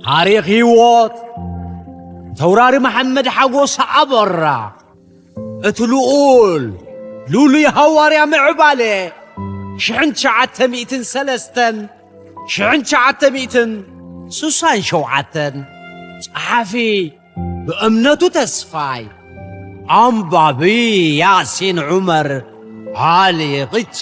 ታሪኽ ህይወት ተውራሪ መሓመድ ሓጎስ ኣበራ። እቲ ልኡል ልሉይ ሃዋርያ ምዕባለ ሽሕን ትሽዓተ ሚእትን ሰለስተን ሽሕን ትሽዓተ ሚእትን ስሳን ሸውዓተን። ጸሓፊ ብእምነቱ ተስፋይ። ኣንባቢ ያሲን ዑመር ዓሊ ቕጫ።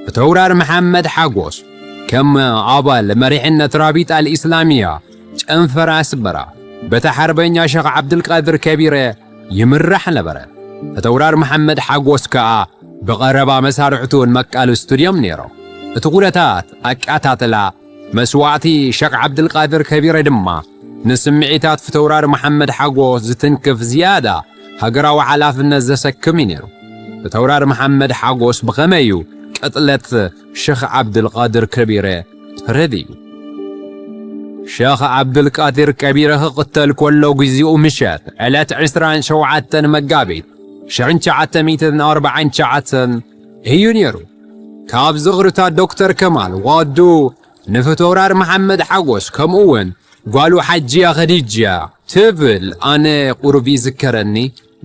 ፊተውራር መሓመድ ሓጎስ ከም ኣባል መሪሕነት ራቢጣ ኣልኢስላሚያ ጨንፈር ኣስመራ በታ ሓርበኛ ሸኽ ዓብድልቃድር ከቢረ ይምራሕ ነበረ። ፊተውራር መሓመድ ሓጎስ ከኣ ብቐረባ መሳርሕቱን መቃልስቱን እዮም ነይሮም። እቲ ኩነታት ኣቃታትላ መስዋእቲ ሸኽ ዓብድልቃድር ከቢረ ድማ ንስምዒታት ፊተውራር መሓመድ ሓጎስ ዝትንክፍ ዝያዳ ሃገራዊ ሓላፍነት ዘሰክም እዩ ነይሩ። ፊተውራር መሓመድ ሓጎስ ብኸመይ እዩ ቅጥለት ሸኽ ዓብድልቃድር ከቢረ ተረዲኡ? ሸኽ ዓብድልቃድር ከቢረ ክቕተል ከሎ ግዜኡ ምሸት ዕለት ዕስራን ሸውዓተን መጋቢት ሽሕን ትሽዓተ ሚእትን ኣርባዓን ትሽዓተን እዩ ነይሩ። ካብ ዝኽርታት ዶክተር ከማል ዋዱ ንፊተውራር መሓመድ ሓጎስ ከምኡ እውን ጓሉ ሓጅያ ኸዲጃ ትብል ኣነ ቁሩብ ይዝከረኒ።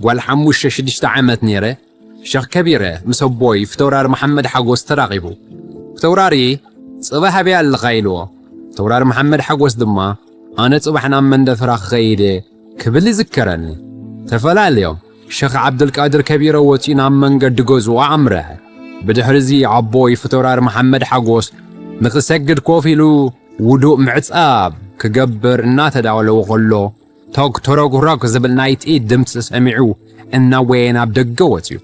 ጓል ሓሙሽተ ሽዱሽተ ዓመት ነይረ። ሸኽ ከቢረ ምስ ኣቦይ ፊተውራር መሓመድ ሓጎስ ተራኺቡ። ፊተውራሪ ጽባሕ ኣበይ ኣለኻ ኢልዎ። ፊተውራር መሓመድ ሓጎስ ድማ ኣነ ጽባሕ ናብ መንደፈራ ክኸይድ እየ ክብል ይዝከረኒ። ተፈላለዮም። ሸኽ ዓብደልቃድር ከቢረ ወጺኡ ናብ መንገዲ ገዝኡ ኣምርሐ። ብድሕሪ እዚ ኣቦይ ፊተውራር መሓመድ ሓጎስ ንኽሰግድ ኮፍ ኢሉ ውዱእ ምዕጻብ ክገብር እናተዳለወ ከሎ ቶግ ቶሮግ ሮግ ዝብል ናይ ጥይት ድምፂ ሰሚዑ እናወየ ናብ ደገ ወፂኡ።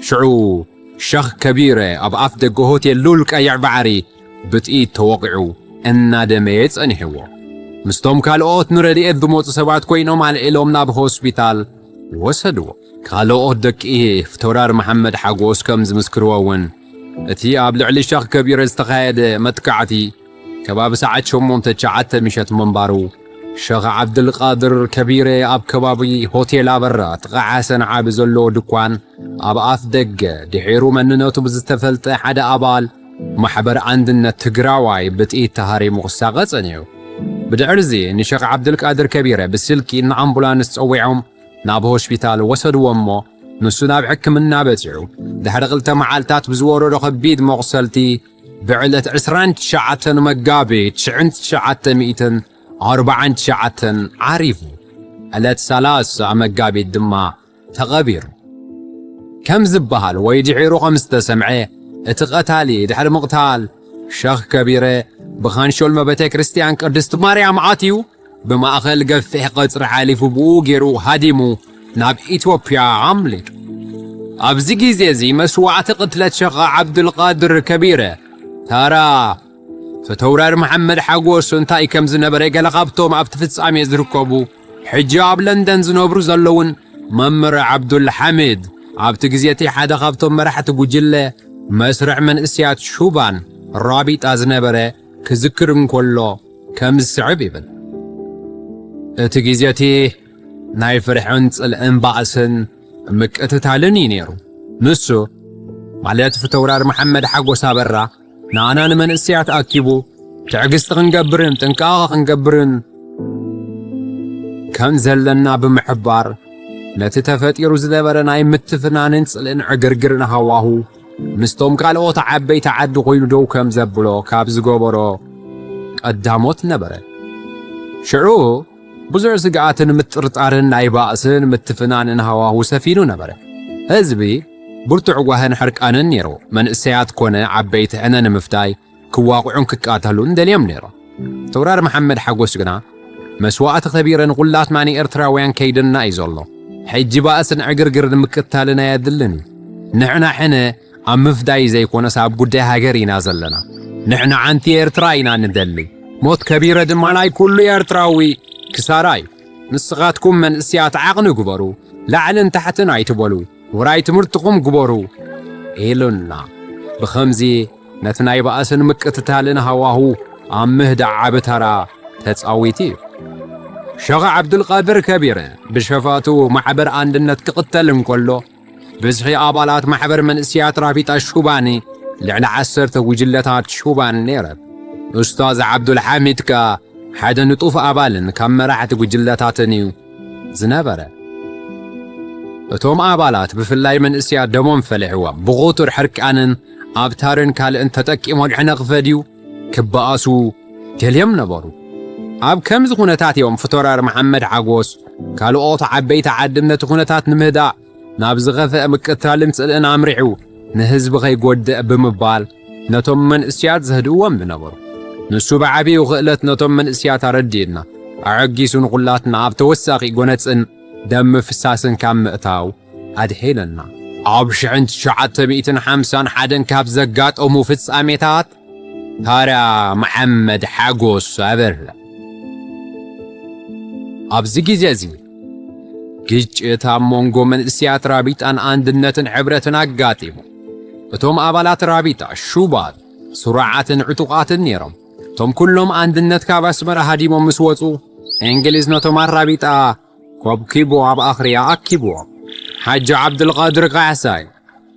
ሽዑ ሸኽ ከቢረ ኣብ ኣፍ ደገ ሆቴል ሉል ቀይሕ ባሕሪ ብጥይት ተወቒዑ እናደመየ ጸኒሕዎ። ምስቶም ካልኦት ንረድኤት ዝመፁ ሰባት ኮይኖም ኣልዒሎም ናብ ሆስፒታል ወሰድዎ። ካልኦት ደቂ ፊተውራር መሓመድ ሓጎስ ከም ዝምስክርዎ እውን እቲ ኣብ ልዕሊ ሸኽ ከቢረ ዝተኻየደ መጥቃዕቲ ከባቢ ሰዓት ሸሞንተ ትሽዓተ ምሸት ምንባሩ ሸኽ ዓብድልቃድር ከቢረ ኣብ ከባቢ ሆቴል ኣበራ ጥቓ ሓሰን ዓቢ ዘለዎ ድኳን ኣብ ኣፍ ደገ ድሒሩ መንነቱ ብዝተፈልጠ ሓደ ኣባል ማሕበር ኣንድነት ትግራዋይ ብጥይት ተሃሪሙ ክሳቐ ጸኒሑ። ብድሕርዚ ንሸኽ ዓብድልቃድር ከቢረ ብስልኪ ንኣምቡላንስ ጸዊዖም ናብ ሆስፒታል ወሰድዎ እሞ ንሱ ናብ ሕክምና በጺሑ ድሕሪ ክልተ መዓልታት ብዝወረዶ ከቢድ መቑሰልቲ ብዕለት ዕስራን ትሽዓተን መጋቢት ሽሕን ትሽዓተ ሚእትን ኣርባዓን ትሽዓተን ዓሪፉ። ዕለት ሰላሳ መጋቢት ድማ ተቐቢሩ። ከም ዝበሃል ወይ ድሒሩ ከም ዝተሰምዐ እቲ ቀታሊ ድሕሪ ምቕታል ሸኽ ከቢረ ብኻንሾልመ ቤተ ክርስቲያን ቅድስቲ ማርያም ኣትዩ ብማእኸል ገፊሕ ቀጽሪ ሓሊፉ ብኡ ገይሩ ሃዲሙ ናብ ኢትዮጵያ ኣምሊጡ። ኣብዚ ግዜ እዚ መስዋዕቲ ቅትለት ሸኽ ዓብዱልቃድር ከቢረ ታራ ፊተውራር መሓመድ ሓጎስ እንታይ ከም ዝነበረ ገለ ካብቶም ኣብቲ ፍጻሜ ዝርከቡ ሕጂ ኣብ ለንደን ዝነብሩ ዘለውን መምህር ዓብዱል ሓሚድ ኣብቲ ግዜ እቲ ሓደ ካብቶም መራሕቲ ጉጅለ መስርዕ መንእስያት ሹባን ራቢጣ ዝነበረ ክዝክር እንከሎ ከም ዝስዕብ ይብል። እቲ ግዜ እቲ ናይ ፍርሕን ጽልእን ባእስን ምቅትታልን እዩ ነይሩ። ንሱ ማለት ፊተውራር መሓመድ ሓጎስ ኣበራ ንኣና ንመንእስያት ኣኪቡ ትዕግስቲ ክንገብርን ጥንቃቐ ክንገብርን ከም ዘለና ብምሕባር ነቲ ተፈጢሩ ዝነበረ ናይ ምትፍናንን ጽልእን ዕግርግርን ሃዋሁ ምስቶም ካልኦት ዓበይቲ ዓዲ ኮይኑ ደው ከም ዘብሎ ካብ ዝገበሮ ቀዳሞት ነበረ። ሽዑ ብዙሕ ስግኣትን ምጥርጣርን ናይ ባእስን ምትፍናንን ሃዋሁ ሰፊኑ ነበረ። ህዝቢ ብርቱዕ ጓህን ሕርቃንን ነይሩ። መንእሰያት ኮነ ዓበይቲ ሕነ ንምፍዳይ ክዋቕዑን ክቃተሉን ደልዮም ነይሮም። ተውራር መሓመድ ሓጎስ ግና መስዋእቲ ከቢረ ንኹላትና ንኤርትራውያን ከይድና እዩ ዘሎ። ሕጂ ባእስን ዕግርግርን ምቅታልን ኣየድልን እዩ። ንሕና ሕነ ኣብ ምፍዳይ ዘይኮነስ ኣብ ጉዳይ ሃገር ኢና ዘለና። ንሕና ሓንቲ ኤርትራ ኢና ንደሊ። ሞት ከቢረ ድማ ናይ ኩሉ ኤርትራዊ ክሳራ እዩ። ንስኻትኩም መንእስያት ዓቕኒ ግበሩ፣ ላዕልን ታሕትን ኣይትበሉ፣ ውራይ ትምህርትኹም ግበሩ ኢሉና። ብኸምዚ ነቲ ናይ ባእስን ምቅትታልን ሃዋሁ ኣብ ምህዳእ ዓቢ ተራ ተጻዊቱ እዩ። ሸኽ ዓብዱልቃድር ከቢረ ብሸፋቱ ማሕበር ኣንድነት ክቕተል እንከሎ ብዝሒ ኣባላት ማሕበር መንእስያት ራቢጣ ሹባኒ ልዕሊ ዓሰርተ ጉጅለታት ሹባን ነይረን። ኡስታዝ ዓብዱልሓሚድ ከኣ ሓደ ንጡፍ ኣባልን ካብ መራሕቲ ጉጅለታትን እዩ ዝነበረ። እቶም ኣባላት ብፍላይ መንእስያት ደሞም ፈሊሕዎም ብቑቱር ሕርቃንን ኣብ ታርን ካልእን ተጠቂሞም ሕነ ክፈድዩ ክበኣሱ ደልዮም ነበሩ። ኣብ ከምዚ ኩነታት እዮም ፍቶራር መሓመድ ሓጎስ ካልኦት ዓበይቲ ዓዲ ነቲ ኩነታት ንምህዳእ ናብ ዝኸፍአ ምቅታልን ጽልእን ኣምሪሑ ንህዝቢ ከይጎድእ ብምባል ነቶም መንእስያት ዘህድእዎም ዝነበሩ። ንሱ ብዓቢኡ ክእለት ነቶም መንእስያት ኣረዲእና ኣዐጊሱ ንኹላትና ኣብ ተወሳኺ ጎነጽን ደም ምፍሳስን ካብ ምእታው ኣድሒነና። ኣብ ሽሕን ትሽዓተ ሚእትን ሓምሳን ሓደን ካብ ዘጋጠሙ ፍጻሜታት ታራ መሓመድ ሓጎስ ኣበራ። ኣብዚ ግዜ እዚ ግጭት ኣብ መንጎ መንእስያት ራቢጣን ኣንድነትን ሕብረትን ኣጋጢሙ። እቶም ኣባላት ራቢጣ ሹባት፣ ስሩዓትን ዕጡቓትን ነይሮም። እቶም ኩሎም ኣንድነት ካብ ኣስመራ ሃዲሞም ምስ ወጹ፣ እንግሊዝ ነቶም ኣራቢጣ ኮብኪቡ ኣብ ኣኽርያ ኣኪብዎም። ሓጂ ዓብድልቃድር ካሕሳይ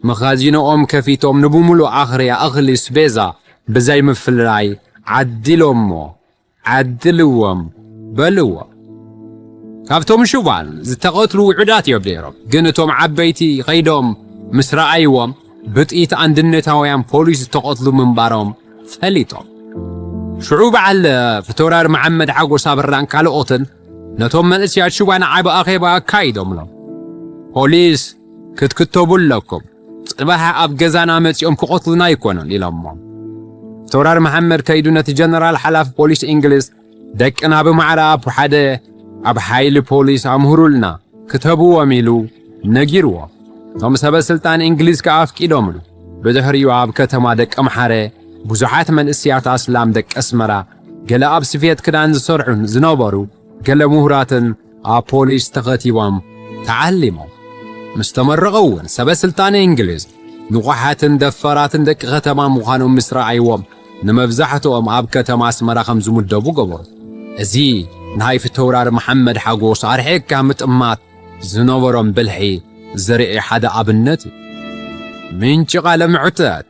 መኻዚኖኦም ከፊቶም ንብምሉእ ኣኽርያ እኽሊ ስቤዛ ብዘይ ምፍላይ ዓዲሎሞ፣ ዓድልዎም በልዎ። ካብቶም ሹባን ዝተቐትሉ ውሑዳት እዮም ነይሮም፣ ግን እቶም ዓበይቲ ኸይዶም ምስ ረኣይዎም ብጥይት ኣንድነታውያን ፖሊስ ዝተቐትሉ ምንባሮም ፈሊጦም። ሽዑ በዓል ፍቶራር መሓመድ ሓጎስ ኣበራን ካልኦትን ነቶም መንእስያት ሹባን ዓቢ ኣኼባ ኣካይዶምሎም። ፖሊስ ክትክተቡ ኣለኩም፣ ጽባሕ ኣብ ገዛና መጺኦም ክቐትሉና ኣይኮኑን ኢሎሞም። ፍቶራር መሓመድ ከይዱ ነቲ ጀነራል ሓላፊ ፖሊስ እንግሊዝ ደቅና ብማዕረ ኣብ ሓደ ኣብ ሓይሊ ፖሊስ ኣምህሩልና ክተብዎም ኢሉ ነጊርዎ። እቶም ሰበ ስልጣን እንግሊዝ ከኣ ኣፍቂዶምሉ። ብድሕሪኡ ኣብ ከተማ ደቀምሓረ ብዙሓት መንእስያት ኣስላም ደቂ ኣስመራ፣ ገለ ኣብ ስፌት ክዳን ዝሰርሑን ዝነበሩ ገለ ምሁራትን ኣብ ፖሊስ ተኸቲቦም ተዓሊሞም። ምስ ተመረቐ እውን ሰበ ስልጣን እንግሊዝ ንቑሓትን ደፋራትን ደቂ ከተማ ምዃኖም ምስ ረኣይዎም ንመብዛሕትኦም ኣብ ከተማ ኣስመራ ከም ዝምደቡ ገበሩ። እዚ ናይ ፍተውራሪ መሓመድ ሓጎስ ኣርሒቕካ ምጥማት ዝነበሮም ብልሒ ዘርኢ ሓደ ኣብነት እዩ። ምንጪ ቃለ ምሕተት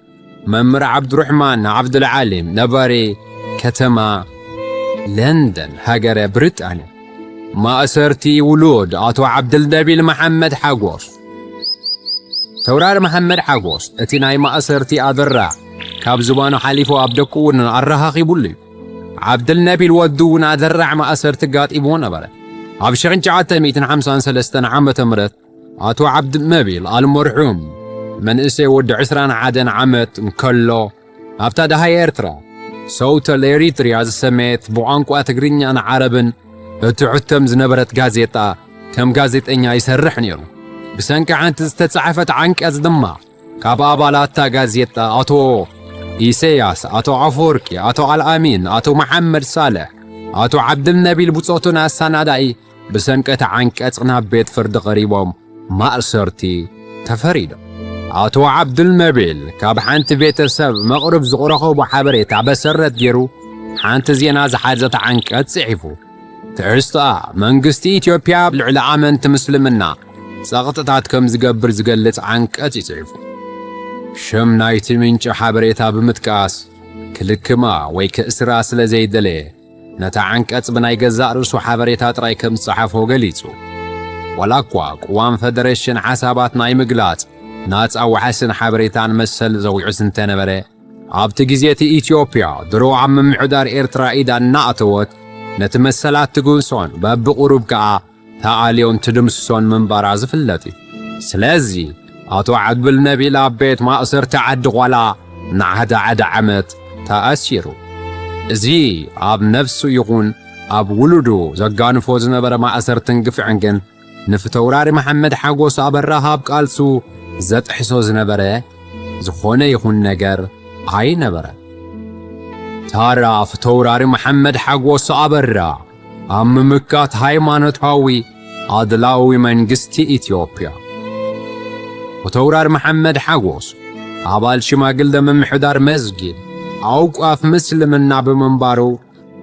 መምህር ዓብዱርሕማን ዓብዱልዓሊም ነባሪ ከተማ ለንደን ሃገረ ብሪጣንያ። ማእሰርቲ ውሉድ ኣቶ ዓብድልነቢል መሓመድ ሓጎስ። ተውራር መሓመድ ሓጎስ እቲ ናይ ማእሰርቲ ኣደራዕ ካብ ዝባኑ ሓሊፉ ኣብ ደቁ እውን ኣረኻኺቡሉ እዩ። ዓብድልነቢል ወዱ እውን ኣደራዕ ማእሰርቲ ጋጢምዎ ነበረ። ኣብ ሽሕን ትሽዓተ ሚእትን ሓምሳን ሰለስተን ዓመተ ምህረት ኣቶ ዓብድልነቢል ኣልመርሑም መንእሰይ ወዲ ዕስራን ሓደን ዓመት እንከሎ ኣብታ ደሃይ ኤርትራ ሰውተል ኤሪትሪያ ዝሰመየት ብቋንቋ ትግርኛን ዓረብን እትሕተም ዝነበረት ጋዜጣ ከም ጋዜጠኛ ይሰርሕ ነይሩ። ብሰንኪ ሓንቲ ዝተጻሕፈት ዓንቀጽ ድማ ካብ ኣባላት እታ ጋዜጣ ኣቶ ኢሰያስ፣ ኣቶ ኣፈወርቂ፣ ኣቶ ኣልኣሚን፣ ኣቶ መሓመድ ሳልሕ፣ ኣቶ ዓብድልነቢል ብጾቱን ኣሰናዳኢ ብሰንቀቲ ዓንቀጽ ናብ ቤት ፍርዲ ቀሪቦም ማእሰርቲ ተፈሪዶም። ኣቶ ዓብዱልነቢል ካብ ሓንቲ ቤተሰብ መቕርብ ዝረኸቦ ሓበሬታ መሰረት ገይሩ ሓንቲ ዜና ዝሓዘት ዓንቀጽ ጽሒፉ። ትሕዝቶኣ መንግስቲ ኢትዮጵያ ኣብ ልዕሊ ኣመንቲ ምስልምና ጸቕጥታት ከም ዝገብር ዝገልጽ ዓንቀጽ እዩ ጽሒፉ። ሽም ናይቲ ምንጪ ሓበሬታ ብምጥቃስ ክልክማ ወይ ክእስራ ስለ ዘይደለየ ነታ ዓንቀጽ ብናይ ገዛእ ርእሱ ሓበሬታ ጥራይ ከም ዝጸሓፎ ገሊጹ። ዋላ እኳ ቅዋም ፈደረሽን ሓሳባት ናይ ምግላጽ ናጻ ዋሕስን ሓበሬታን መሰል ዘውዕስ እንተነበረ፣ ኣብቲ ግዜ እቲ ኢትዮጵያ ድሮ ኣብ ምምሕዳር ኤርትራ ኢዳ እናኣተወት ነቲ መሰላት ትግህሶን በብቕሩብ ከኣ ተኣልዮን ትድምስሶን ምንባራ ዝፍለጥ እዩ። ስለዚ ኣቶ ዓብዱልነቢል ኣብ ቤት ማእሰርቲ ዓዲ ቋላ ንዓደ ዓደ ዓመት ተኣሲሩ። እዚ ኣብ ነፍሱ ይኹን ኣብ ውሉዱ ዘጋንፎ ዝነበረ ማእሰርትን ግፍዕን ግን ንፍተውራሪ መሓመድ ሓጎስ ኣበራ ካብ ቃልሱ ዘጥሕሶ ዝነበረ ዝኾነ ይኹን ነገር ኣይነበረ። ታራ ፍተውራሪ መሓመድ ሓጎስ ኣበራ ኣብ ምምካት ሃይማኖታዊ ኣድላዊ መንግስቲ ኢትዮጵያ። ፍተውራሪ መሓመድ ሓጎስ ኣባል ሽማግለ ምምሕዳር መስጊድ ኣውቋፍ ምስልምና ብምንባሩ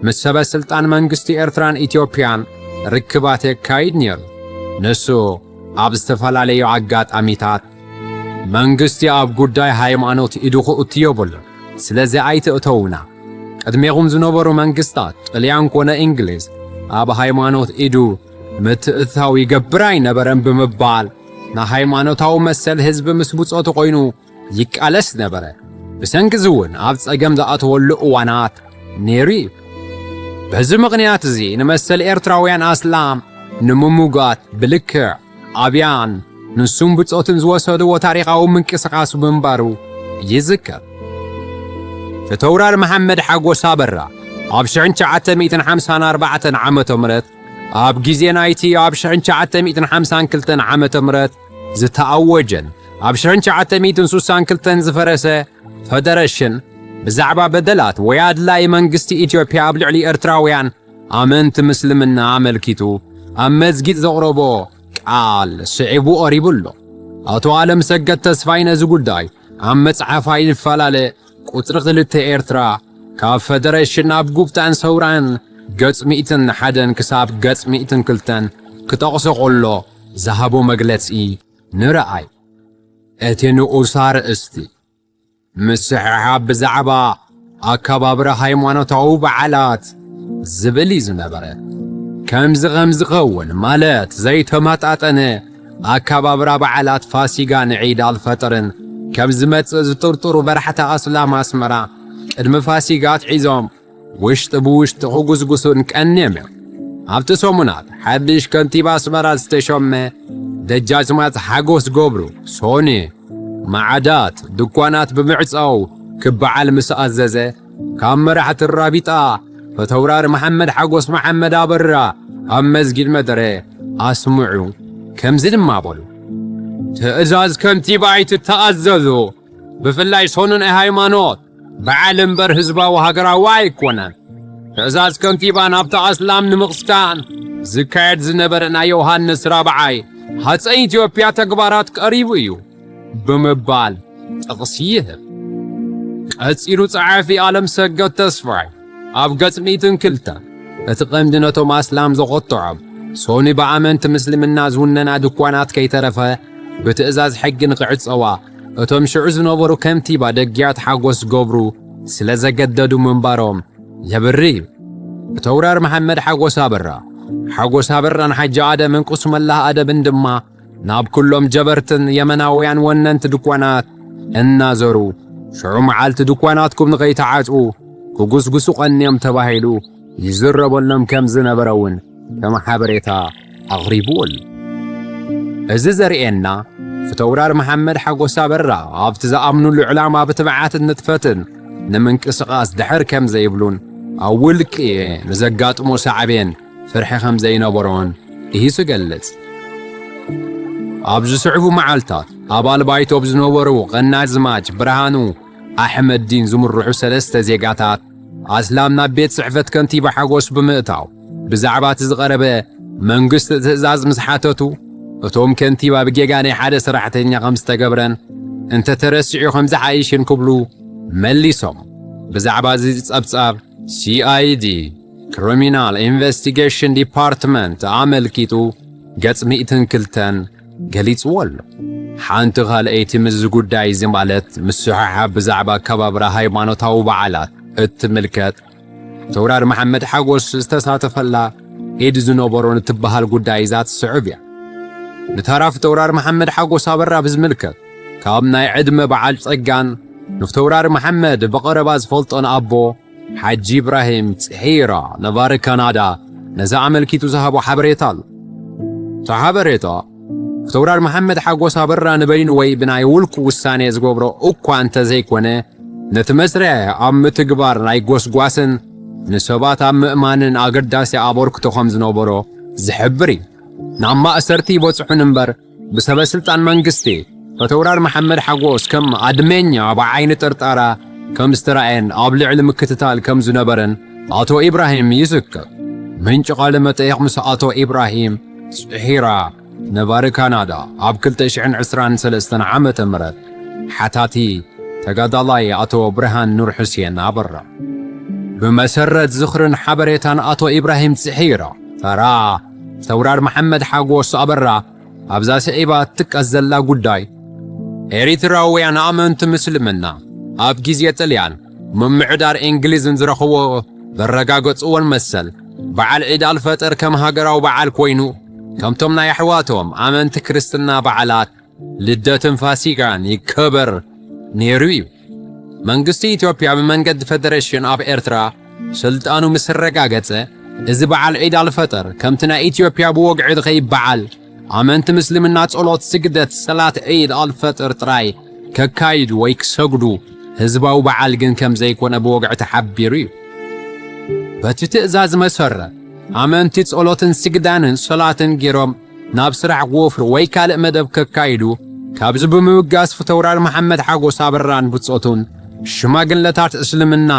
ምስ ሰበ ስልጣን መንግስቲ ኤርትራን ኢትዮጵያን ርክባት የካይድ ነይሩ። ንሱ ኣብ ዝተፈላለዩ ኣጋጣሚታት መንግስቲ ኣብ ጉዳይ ሃይማኖት ኢዱ ክእቱ የብሉን። ስለዚ ኣይትእተውና። ቅድሜኹም ዝነበሩ መንግስታት፣ ጥልያን ኮነ እንግሊዝ፣ ኣብ ሃይማኖት ኢዱ ምትእትታው ይገብር ኣይነበረን ብምባል፣ ንሃይማኖታዊ መሰል ህዝቢ ምስ ብጾቱ ኮይኑ ይቃለስ ነበረ። ብሰንኪ እዚ እውን ኣብ ጸገም ዝኣተወሉ እዋናት ነይሩ እዩ። በዚ ምኽንያት እዚ ንመሰል ኤርትራውያን ኣስላም ንምሙጋት ብልክዕ ኣብያን ንሱን ብጾቱን ዝወሰድዎ ታሪኻዊ ምንቅስቓስ ምንባሩ ይዝከር። ፊተውራሪ መሓመድ ሓጎስ ኣበራ ኣብ ሽሕን ትሽዓተ ሚእትን ሓምሳን ኣርባዕተን ዓመተ ምህረት፣ ኣብ ግዜ ናይቲ ኣብ ሽሕን ትሽዓተ ሚእትን ሓምሳን ክልተን ዓመተ ምህረት ዝተኣወጀን ኣብ ሽሕን ትሽዓተ ሚእትን ስሳን ክልተን ዝፈረሰ ፈደረሽን፣ ብዛዕባ በደላት ወይ ኣድላይ መንግስቲ ኢትዮጵያ ኣብ ልዕሊ ኤርትራውያን ኣመንቲ ምስልምና ኣመልኪቱ ኣብ መስጊድ ዘቕረቦ ቃል ስዒቡ ቀሪቡ ኣሎ። ኣቶ ኣለምሰገድ ተስፋይ ነዚ ጉዳይ ኣብ መጽሓፍ ኣይንፈላለ ቁጽሪ ክልተ ኤርትራ፣ ካብ ፈደረሽን ናብ ጉብጣን ሰውራን ገጽ ሚእትን ሓደን ክሳብ ገጽ ሚእትን ክልተን ክጠቕሶ ከሎ ዝሃቦ መግለጺ ንረኣይ። እቲ ንኡስ ኣርእስቲ ምስሕሓብ ብዛዕባ ኣከባብራ ሃይማኖታዊ በዓላት ዝብል እዩ ዝነበረ። ከምዚ ከም ዝኸውን ማለት ዘይተመጣጠነ ኣከባብራ በዓላት ፋሲጋን ዒድ ኣልፈጥርን ከም ዝመጽእ ዝጥርጥሩ መራሕቲ ኣስላም ኣስመራ ቅድሚ ፋሲጋ ኣትሒዞም ውሽጢ ብውሽጢ ክጉስጉሱን ቀንዮም እዮም። ኣብቲ ሰሙናት ሓድሽ ከንቲባ ኣስመራ ዝተሾመ ደጃዝማች ሓጎስ ገብሩ ሶኒ ማዓዳት ድኳናት ብምዕጻው ክበዓል ምስ ኣዘዘ፣ ካብ መራሕቲ ራቢጣ ፈተውራሪ መሓመድ ሓጎስ መሓመድ ኣበራ ኣብ መስጊድ መደረ ኣስምዑ። ከምዚ ድማ በሉ። ትእዛዝ ከንቲባ ኣይትተኣዘዙ። ብፍላይ ሶኒ ናይ ሃይማኖት በዓል እምበር ህዝባዊ ሃገራዊ ኣይኮነን። ትእዛዝ ከንቲባ ናብቲ ኣስላም ንምቕስቃን ዝካየድ ዝነበረ ናይ ዮሃንስ ራብዓይ ሃፀይ ኢትዮጵያ ተግባራት ቀሪቡ እዩ ብምባል ጥቕሲ ይህብ። ቀጺሉ ጸሓፊ ኣለምሰገድ ተስፋይ ኣብ ገጽ ሚእትን ክልተን፣ እቲ ቀንዲ ነቶም ኣስላም ዘቖጥዖም፣ ሶኒ ብኣመንቲ ምስልምና ዝውነና ድኳናት ከይተረፈ ብትእዛዝ ሕጊ ንኽዕጸዋ እቶም ሽዑ ዝነበሩ ከንቲባ ደግያት ሓጎስ ገብሩ ስለ ዘገደዱ ምንባሮም የብርህ እዩ። ፊተውራሪ መሓመድ ሓጎስ ኣበራ፣ ሓጎስ ኣበራን ሓጂ ኣደምን ቁስመላህ ኣደብን ድማ ናብ ኩሎም ጀበርትን የመናውያን ወነንቲ ድኳናት እናዘሩ፣ ሽዑ መዓልቲ ድኳናትኩም ንኸይትዓጽዉ ክጉስጉሱ ቀንዮም ተባሂሉ ይዝረበሎም ከም ዝነበረ እውን ከም ሓበሬታ ኣቕሪቡ ኣሎ። እዚ ዘርእየና፣ ፊተውራሪ መሓመድ ሓጎስ ኣበራ ኣብቲ ዝኣምኑሉ ዕላማ ብትብዓትን ንጥፈትን ንምንቅስቓስ ድሕር ከም ዘይብሉን ኣብ ውልቂ ንዘጋጥሞ ሳዕቤን ፍርሒ ከም ዘይነበሮን እዩ ዝገልጽ። ኣብ ዝስዕቡ መዓልታት ኣባል ባይቶ ብዝነበሩ ቀናዝማች ብርሃኑ ኣሕመድዲን ዝምርሑ ሰለስተ ዜጋታት ኣስላም ናብ ቤት ጽሕፈት ከንቲባ ሓጎስ ብምእታው ብዛዕባ እቲ ዝቐረበ መንግስቲ ትእዛዝ ምስ ሓተቱ፣ እቶም ከንቲባ ብጌጋ ናይ ሓደ ሰራሕተኛ ከም ዝተገብረን እንተተረሲዑ ከም ዝሓይሽን ክብሉ መሊሶም። ብዛዕባ እዚ ጸብጻብ ሲኣይዲ ክሪሚናል ኢንቨስቲጌሽን ዲፓርትመንት ኣመልኪቱ ገጽ ሚእትን ክልተን ገሊጽዎ ኣሎ። ሓንቲ ካልኣይቲ ምስዚ ጉዳይ እዚ ማለት ምስሕሓብ ብዛዕባ ኣከባብራ ሃይማኖታዊ በዓላት እትምልከት፣ ተውራር መሓመድ ሓጎስ ዝተሳተፈላ ኢድ ዝነበሮን እትበሃል ጉዳይ እዛ ትስዕብ እያ። ንተራፍ ተውራር መሓመድ ሓጎስ ኣበራ ብዝምልከት፣ ካብ ናይ ዕድመ በዓል ጸጋን ንፍተውራር መሓመድ ብቐረባ ዝፈልጦን ኣቦ ሓጂ ኢብራሂም ጽሒራ ነባሪ ካናዳ ነዚ ኣመልኪቱ ዝሃቦ ሓበሬታ ኣሎ። እቲ ሓበሬታ፣ ፍተውራር መሓመድ ሓጎስ ኣበራ ንበይኑ ወይ ብናይ ውልቁ ውሳኔ ዝገብሮ እኳ እንተዘይኮነ፣ ነቲ መስርሕ ኣብ ምትግባር ናይ ጎስጓስን ንሰባት ኣብ ምእማንን ኣገዳሲ ኣበርክቶ ከም ዝነበሮ ዝሕብር እዩ። ናብ ማእሰርቲ ይበጽሑን እምበር፣ ብሰበ ስልጣን መንግስቲ ፈተውራር መሓመድ ሓጎስ ከም ኣድመኛ ብዓይኒ ጥርጣራ ከም ዝተራእየን ኣብ ልዕሊ ምክትታል ከም ዝነበረን ኣቶ ኢብራሂም ይዝክር። ምንጪ ቃለ መጠይቕ ምስ ኣቶ ኢብራሂም ጽሒራ ነባሪ ካናዳ ኣብ ክልተ ሽሕን ዕስራን ሰለስተን ዓመተ ምህረት ሓታቲ ተጋዳላይ ኣቶ ብርሃን ኑር ሑሴን ኣበራ። ብመሰረት ዝኽርን ሓበሬታን ኣቶ ኢብራሂም ጽሒራ፣ ተራ ተውራር መሓመድ ሓጎስ ኣበራ ኣብዛ ስዒባ እትጥቀስ ዘላ ጉዳይ፣ ኤሪትራውያን ኣመንቲ ምስልምና ኣብ ግዜ ጥልያን ምምዕዳር እንግሊዝን ዝረኽቦ ዘረጋገጽዎን መሰል በዓል ዒድ ኣልፈጥር ከም ሃገራዊ በዓል ኮይኑ፣ ከምቶም ናይ ኣሕዋቶም ኣመንቲ ክርስትና በዓላት ልደትን ፋሲካን ይከበር ነይሩ እዩ። መንግስቲ ኢትዮጵያ ብመንገዲ ፈደረሽን ኣብ ኤርትራ ስልጣኑ ምስ ኣረጋገጸ፣ እዚ በዓል ዒድ ኣልፈጥር ከምቲ ናይ ኢትዮጵያ ብወግዒ ዝኸይድ በዓል ኣመንቲ ምስልምና ጸሎት፣ ስግደት፣ ሰላት ዒድ ኣልፈጥር ጥራይ ከካይዱ ወይ ክሰግዱ፣ ህዝባዊ በዓል ግን ከም ዘይኮነ ብወግዒ ተሓቢሩ እዩ። በቲ ትእዛዝ መሰረት፣ ኣመንቲ ጸሎትን ስግዳንን ሰላትን ገይሮም ናብ ስራሕ ክወፍሩ ወይ ካልእ መደብ ከካይዱ፣ ካብዚ ብምብጋስ ፊተውራሪ መሓመድ ሓጎስ ኣበራን ብጾቱን ሽማግለታት እስልምና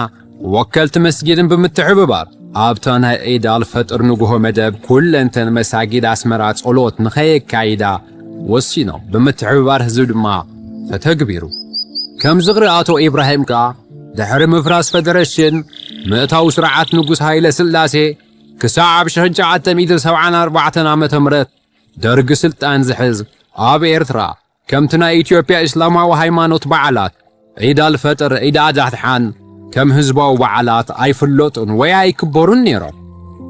ወከልቲ መስጊድን ብምትሕብባር ኣብታ ናይ ዒድ ኣልፈጥር ንግሆ መደብ ኩለንተን መሳጊድ ኣስመራ ጸሎት ንኸየካይዳ ወሲኖም። ብምትሕብባር ህዝቢ ድማ ተተግቢሩ። ከም ዝኽሪ ኣቶ ኢብራሂም ከኣ ድሕሪ ምፍራስ ፈደረሽን ምእታው ስርዓት ንጉስ ሃይለ ስላሴ ክሳዕ ኣብ ሽሕን ትሽዓተ ሚእትን ሰብዓን ኣርባዕተን ዓመተ ምህረት ደርጊ ስልጣን ዝሕዝ ኣብ ኤርትራ ከምቲ ናይ ኢትዮጵያ እስላማዊ ሃይማኖት በዓላት ዒድ ኣልፈጥር፣ ዒድ ኣድሓን ከም ህዝባዊ በዓላት ኣይፍለጡን ወይ ኣይክበሩን ነይሮም።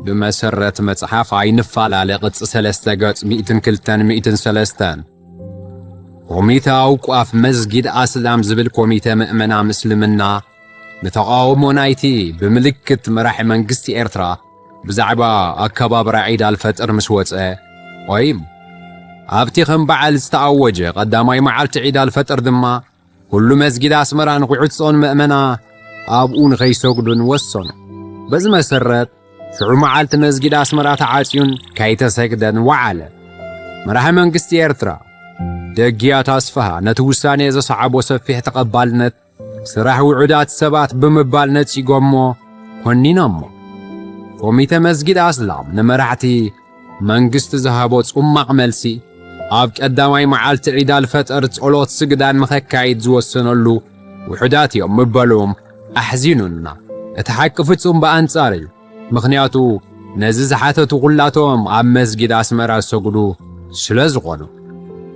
ብመሰረት መጽሓፍ ኣይንፈላለ ቅጺ ሰለስተ ገጽ ሚእትን ክልተን ሚእትን ሰለስተን፣ ኮሚተ ኣውቋፍ መስጊድ ኣስላም ዝብል ኮሚተ ምእመና ምስልምና ንተቓውሞ ናይቲ ብምልክት መራሒ መንግስቲ ኤርትራ ብዛዕባ ኣከባብራ ዒድ ኣልፈጥር ምስ ወጸ፣ ቆይም ኣብቲ ከም በዓል ዝተኣወጀ ቀዳማይ መዓልቲ ዒድ ኣልፈጥር ድማ ኩሉ መስጊድ ኣስመራ ንኽዕጾን መእመና ኣብኡ ንኸይሰግዱን ወሰኑ። በዚ መሰረት ሽዑ መዓልቲ መስጊድ ኣስመራ ተዓጽዩን ከይተሰግደን ወዓለ። መራሒ መንግስቲ ኤርትራ ደግያት ኣስፍሃ ነቲ ውሳኔ ዘሰዓቦ ሰፊሕ ተቐባልነት ስራሕ ውዑዳት ሰባት ብምባል ነጺጎሞ ኮኒኖሞ። ኮሚተ መስጊድ ኣስላም ንመራሕቲ መንግስቲ ዝሃቦ ጽማቕ መልሲ፣ ኣብ ቀዳማይ መዓልቲ ዒድ ኣልፈጥር ጸሎት ስግዳን ንኸካይድ ዝወሰነሉ ውሑዳት እዮም ምበሎም ኣሕዚኑና። እቲ ሓቂ ፍጹም ብኣንጻር እዩ። ምኽንያቱ ነዚ ዝሓተቱ ኩላቶም ኣብ መስጊድ ኣስመራ ዝሰግዱ ስለ ዝኾኑ።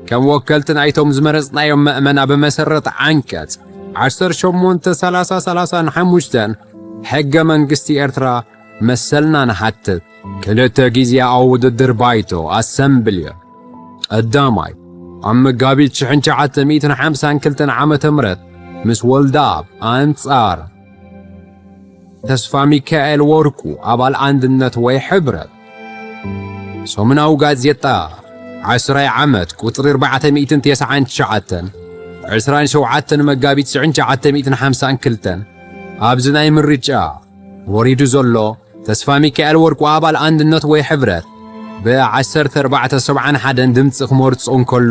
ከም ወከልቲ ናይቶም ዝመረጽናዮም መእመና ብመሰረት ዓንቀጽ ዓሰርተ ሸሞንተ፣ ሰላሳ፣ ሰላሳን ሓሙሽተን ሕገ መንግስቲ ኤርትራ መሰልና ንሓትት። ክልተ ግዜ ኣብ ውድድር ባይቶ ኣሰምብልዮ። ቀዳማይ፣ ኣብ መጋቢት ሽሕን ትሽዓተ ሚእትን ሓምሳን ክልተን ዓመተ ምህረት ምስ ወልደኣብ ኣንጻር ተስፋ ሚካኤል ወርቁ ኣባል ኣንድነት ወይ ሕብረት። ሰሙናዊ ጋዜጣ ዓስራይ ዓመት ቁጽሪ ኣርባዕተ ሚእትን ተስዓን ትሽዓተን፣ ዕስራን ሸውዓተን መጋቢት ሽሕን ትሽዓተ ሚእትን ሓምሳን ክልተን ኣብዚ ናይ ምርጫ ወሪዱ ዘሎ ተስፋ ሚካኤል ወርቁ ኣባል ኣንድነት ወይ ሕብረት ብ ዓሰርተ ኣርባዕተ ሰብዓን ሓደን ድምጺ ክመርጾ እንከሉ፣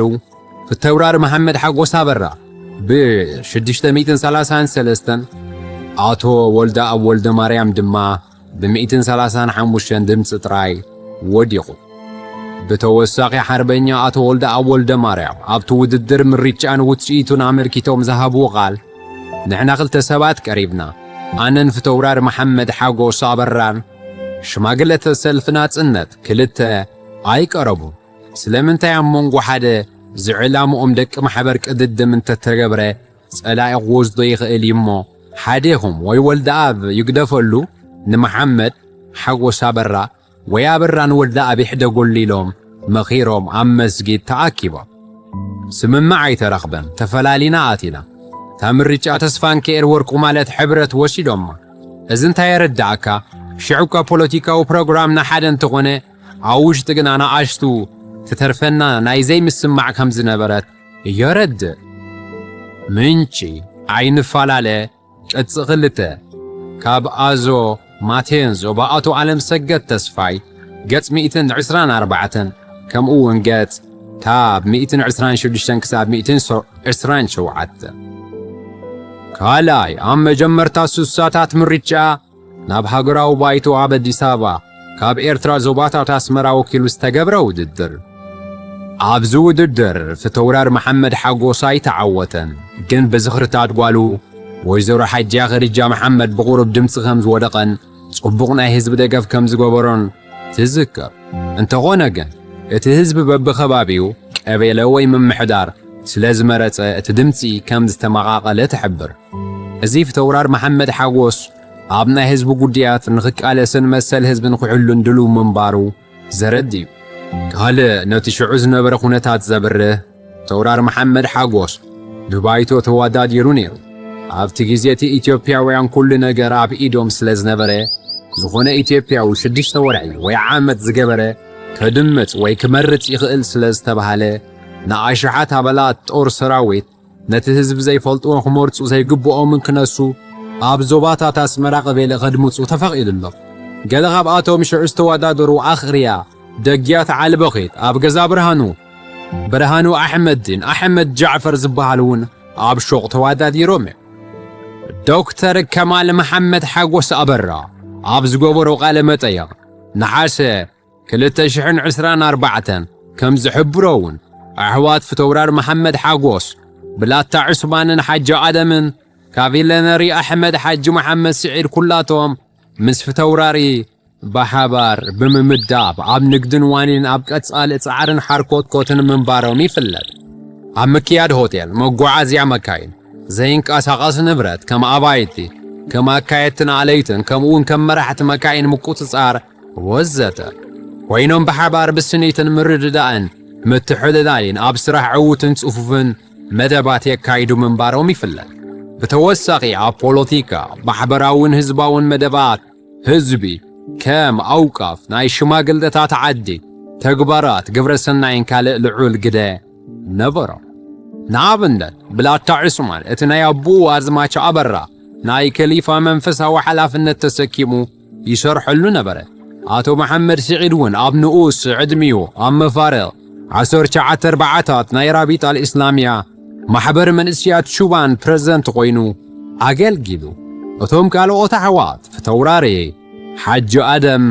ፊተውራሪ መሓመድ ሓጎስ ኣበራ ብ ሽዱሽተ ሚእትን ሰላሳን ሰለስተን፣ ኣቶ ወልደኣብ ወልደማርያም ድማ ብ ሚእትን ሰላሳን ሓሙሽተን ድምጺ ጥራይ ወዲቑ። ብተወሳኺ ሓርበኛ ኣቶ ወልደኣብ ወልደማርያም ኣብቲ ውድድር ምርጫ ንውጽኢቱን ኣመልኪቶም ዝሃብዎ ቃል፣ ንሕና ክልተ ሰባት ቀሪብና፣ ኣነን ፊተውራሪ መሓመድ ሓጎስ ኣበራን ሽማግለተ ሰልፊ ናጽነት ክልተ ኣይቀረቡን። ስለምንታይ ኣብ መንጎ ሓደ ዝዕላምኦም ደቂ ማሕበር ቅድድም እንተተገብረ ጸላኢ ክወስዶ ይኽእል እዩ እሞ፣ ሓዴኹም ወይ ወልደኣብ ይግደፈሉ ንመሓመድ ሓጎስ ኣበራ ወይ ኣበራ ንወልደኣብ ይሕደገሉ ኢሎም መኺሮም ኣብ መስጊድ ተኣኪቦም። ስምምዕ ኣይተረኽበን፣ ተፈላሊና ኣቲና። እታ ምርጫ ተስፋ ሚካኤል ወርቁ ማለት ሕብረት ወሲዶማ። እዚ እንታይ የረድኣካ? ሽዑ እኳ ፖለቲካዊ ፕሮግራምና ሓደ እንተኾነ፣ ኣብ ውሽጢ ግና ንኣሽቱ ትተርፈና ናይ ዘይምስማዕ ከም ዝነበረት የረድእ። ምንጪ፣ ኣይንፈላለ፣ ቅጺ ክልተ፣ ካብ ኣዞ ማቴንዞ ብኣቶ ኣለምሰገድ ተስፋይ፣ ገጽ ሚእትን ዕስራን ኣርባዕተን፣ ከምኡ እውን ገጽ ካብ ሚእትን ዕስራን ሽዱሽተን ክሳብ ሚእትን ዕስራን ሸውዓተን። ካልኣይ፣ ኣብ መጀመርታ ሱሳታት ምርጫ ናብ ሃገራዊ ባይቶ ኣብ ኣዲስ ኣበባ ካብ ኤርትራ ዞባታት ኣስመራ ወኪሉ ዝተገብረ ውድድር። ኣብዚ ውድድር ፊተውራሪ መሓመድ ሓጎስ ኣይተዓወተን፣ ግን ብዝኽርታት ጓሉ ወይዘሮ ሓጅያ ኸዲጃ መሓመድ ብቑሩብ ድምጺ ከም ዝወደቐን ጽቡቕ ናይ ህዝቢ ደገፍ ከም ዝገበሮን ትዝከር። እንተኾነ ግን፣ እቲ ህዝቢ በብኸባቢኡ ቀቤለ ወይ ምምሕዳር ስለ ዝመረጸ እቲ ድምጺ ከም ዝተመቓቐለ ትሕብር። እዚ ፊተውራር መሓመድ ሓጎስ ኣብ ናይ ህዝቢ ጉዳያት ንኽቃለስን መሰል ህዝቢ ንኽሕሉን ድሉው ምንባሩ ዘረድእ እዩ። ካልእ ነቲ ሽዑ ዝነበረ ኩነታት ዘብርህ፣ ፊተውራር መሓመድ ሓጎስ ንባይቶ ተወዳዲሩ ነይሩ። ኣብቲ ግዜ እቲ ኢትዮጵያውያን ኩሉ ነገር ኣብ ኢዶም ስለ ዝነበረ፣ ዝኾነ ኢትዮጵያዊ ሽዱሽተ ወርሒ ወይ ዓመት ዝገበረ ከድምጽ ወይ ክመርጽ ይኽእል ስለ ዝተባህለ፣ ንኣሽሓት ኣባላት ጦር ሰራዊት ነቲ ህዝቢ ዘይፈልጥዎ ክመርጹ ዘይግብኦምን ክነሱ ኣብ ዞባታት ኣስመራ ቀበሌ ከድምጹ ተፈቒዱሎም። ገለ ካብኣቶም ሽዑ ዝተወዳደሩ ኣኽርያ፣ ደግያት ዓሊ በኺት፣ ኣብ ገዛ ብርሃኑ፣ ብርሃኑ ኣሕመድን ኣሕመድ ጃዕፈር ዝበሃል እውን ኣብ ሾቕ ተወዳዲሮም እዮም። ዶክተር ከማል መሓመድ ሓጎስ ኣበራ ኣብ ዝገበሮ ቃለ መጠይቕ ነሓሰ ክልተ ሽሕን ዕስራን ኣርባዕተን ከም ዝሕብሮ እውን ኣሕዋት ፊተውራር መሓመድ ሓጎስ ብላታ ዑስማንን ሓጂ ኣደምን ካቪለነሪ ኣሕመድ ሓጂ መሓመድ ስዒድ ኩላቶም ምስ ፊተውራሪ ብሓባር ብምምዳብ ኣብ ንግድን ዋኒን ኣብ ቀጻሊ ጻዕርን ሓርኮትኮትን ምንባሮም ይፍለጥ። ኣብ ምክያድ ሆቴል፣ መጓዓዝያ መካይን፣ ዘይንቀሳቐስ ንብረት ከም ኣባይቲ፣ ከም ኣካየድትን ኣለይትን ከምኡ እውን ከም መራሕቲ መካይን ምቁጽጻር ወዘተ ኮይኖም ብሓባር ብስኒትን ምርድዳእን ምትሕልላይን ኣብ ስራሕ ዕዉትን ጽፉፍን መደባት የካይዱ ምንባሮም ይፍለጥ። ብተወሳኺ ኣብ ፖለቲካ፣ ማሕበራውን ህዝባውን መደባት ህዝቢ ከም ኣውቃፍ፣ ናይ ሽማግለታት ዓዲ፣ ተግባራት ግብረሰናይን ካልእ ልዑል ግደ ነበሮም። ንኣብነት ብላታ ዑስማን እቲ ናይ ኣቦኡ ኣዝማች ኣበራ ናይ ከሊፋ መንፈሳዊ ሓላፍነት ተሰኪሙ ይሰርሐሉ ነበረ። ኣቶ መሓመድ ስዒድ እውን ኣብ ንኡስ ዕድሚኡ ኣብ መፋርቕ ዓሰርተ ትሽዓተ ኣርባዓታት ናይ ራቢጣ ኣልእስላምያ ማሕበር መንእስያት ሹባን ፕረዚደንት ኮይኑ ኣገልጊሉ። እቶም ካልኦት ኣሕዋት ፊተውራሪ ሓጂ ኣደም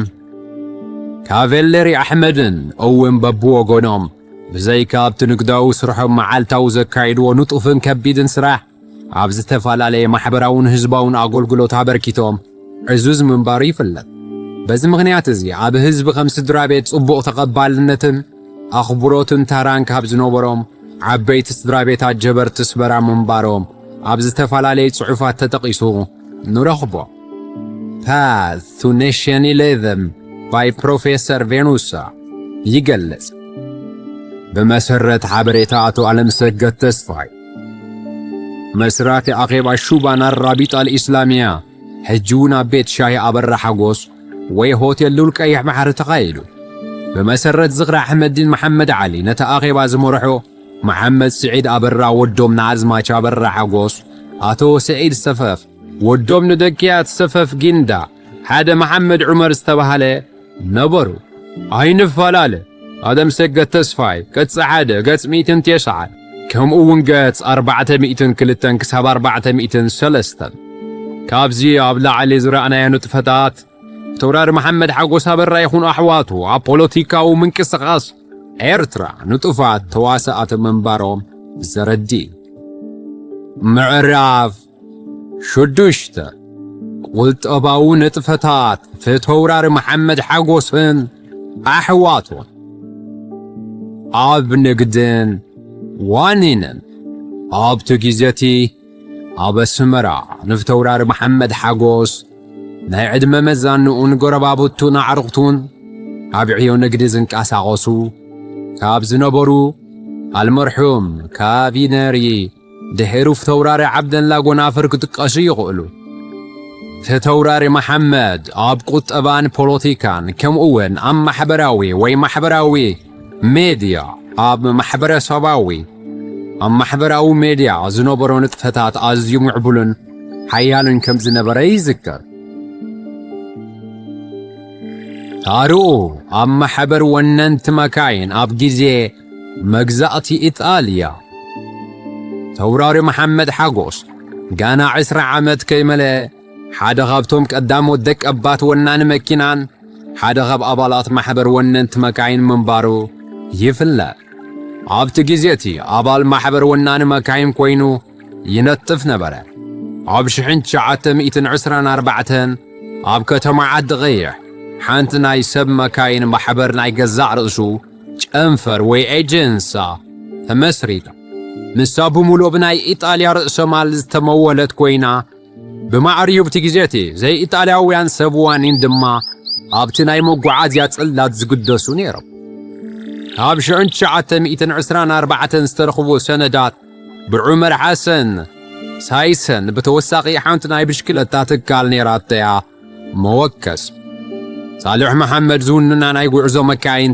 ካቬለሪ ኣሕመድን እውን በብወገኖም ብዘይካ ኣብቲ ንግዳዊ ስርሖም መዓልታዊ ዘካይድዎ ንጡፍን ከቢድን ስራሕ ኣብ ዝተፈላለየ ማሕበራውን ህዝባውን ኣገልግሎት ኣበርኪቶም ዕዙዝ ምንባሩ ይፍለጥ። በዚ ምኽንያት እዚ ኣብ ህዝቢ ከም ስድራ ቤት ጽቡቕ ተቐባልነትን ኣኽብሮትን ታራን ካብ ዝነበሮም ዓበይቲ ስድራ ቤት ኣጀበርቲ ኣስመራ ምንባሮም ኣብ ዝተፈላለየ ጽሑፋት ተጠቒሱ ንረኽቦ። Path to Nationalism by ፕሮፌሰር ቬኑሳ ይገልጽ። ብመሰረት ሓበሬታ ኣቶ ኣለምሰገድ ተስፋይ፣ መስራቲ ኣኼባ ሹባን ኣራቢጣ ኣልኢስላምያ፣ ሕጂ እውን ኣብ ቤት ሻሂ ኣበራ ሓጎስ ወይ ሆቴል ሉል ቀይሕ ባሕሪ ተኻይዱ። ብመሰረት ዝኽሪ ኣሕመዲን መሓመድ ዓሊ፣ ነቲ ኣኼባ ዝመርሖ መሓመድ ስዒድ ኣበራ፣ ወዶም ንኣዝማች ኣበራ ሓጎስ፣ ኣቶ ስዒድ ሰፈፍ፣ ወዶም ንደቅያት ሰፈፍ ጊንዳ፣ ሓደ መሓመድ ዑመር ዝተባህለ ነበሩ። ኣይንፈላለ። ኣደም ሰገድ ተስፋይ፣ ቅጽ ሓደ፣ ገጽ ሚእትን ተስዓን፣ ከምኡ እውን ገጽ ኣርባዕተ ሚእትን ክልተን ክሳብ ኣርባዕተ ሚእትን ሰለስተን። ካብዚ ኣብ ላዕሊ ዝረኣናዮ ንጥፈታት፣ ተውራሪ መሓመድ ሓጎስ ኣበራ ይኹን ኣሕዋቱ ኣብ ፖለቲካዊ ምንቅስቓስ ኤርትራ ንጡፋት ተዋሳእቲ ምንባሮም ዘረድእ እዩ። ምዕራፍ ሽዱሽተ፣ ቁጠባዊ ንጥፈታት ፊተውራሪ መሓመድ ሓጎስን ኣሕዋቱን። ኣብ ንግድን ዋኒንን። ኣብቲ ግዜ እቲ ኣብ ኣስመራ ንፊተውራሪ መሓመድ ሓጎስ ናይ ዕድመ መዛንኡን ጎረባብቱን ኣዕሩኽቱን ኣብ ዕዮ ንግዲ ዝንቀሳቐሱ ካብ ዝነበሩ ኣልመርሑም ካቪነሪ ድሒሩ ፊተውራሪ ዓብደላ ጎናፍር ክጥቀሱ ይኽእሉ። ፊተውራሪ መሓመድ ኣብ ቁጠባን ፖለቲካን ከምኡ እውን ኣብ ማሕበራዊ ወይ ማሕበራዊ ሜድያ፣ ኣብ ማሕበረሰባዊ፣ ኣብ ማሕበራዊ ሜድያ ዝነበሮ ንጥፈታት ኣዝዩ ምዕቡልን ሓያልን ከም ዝነበረ ይዝከር። ታርኡ ኣብ ማሕበር ወነንቲ መካይን ኣብ ግዜ መግዛእቲ ኢጣልያ፣ ተውራሪ መሓመድ ሓጎስ ጋና ዕስራ ዓመት ከይመለአ፣ ሓደ ካብቶም ቀዳሞት ደቀባት ወናኒ መኪናን ሓደ ካብ ኣባላት ማሕበር ወነንቲ መካይን ምንባሩ ይፍለጥ። ኣብቲ ግዜ እቲ ኣባል ማሕበር ወናኒ መካይን ኮይኑ ይነጥፍ ነበረ። ኣብ ሽሕን ትሽዓተ ሚእትን ዕስራን ኣርባዕተን ኣብ ከተማ ዓዲ ቐይሕ ሓንቲ ናይ ሰብ መካይን ማሕበር ናይ ገዛእ ርእሱ ጨንፈር ወይ ኤጀንሳ ተመስሪታ። ንሳ ብምሉእ ብናይ ኢጣልያ ርእሰ ማል ዝተመወለት ኮይና፣ ብማዕርዩ ብቲ ግዜ እቲ ዘይኢጣልያውያን ሰብ ዋኒን ድማ ኣብቲ ናይ መጓዓዝያ ጽላት ዝግደሱ ነይሮም። ካብ ሽሕን ትሽዓተ ሚእትን ዕስራን ኣርባዕተን ዝተረኽቡ ሰነዳት ብዑመር ሓሰን ሳይሰን ብተወሳኺ ሓንቲ ናይ ብሽክለታ ትካል ነይራተያ መወከስ ሳልሕ መሓመድ ዝውንና ናይ ጉዕዞ መካይን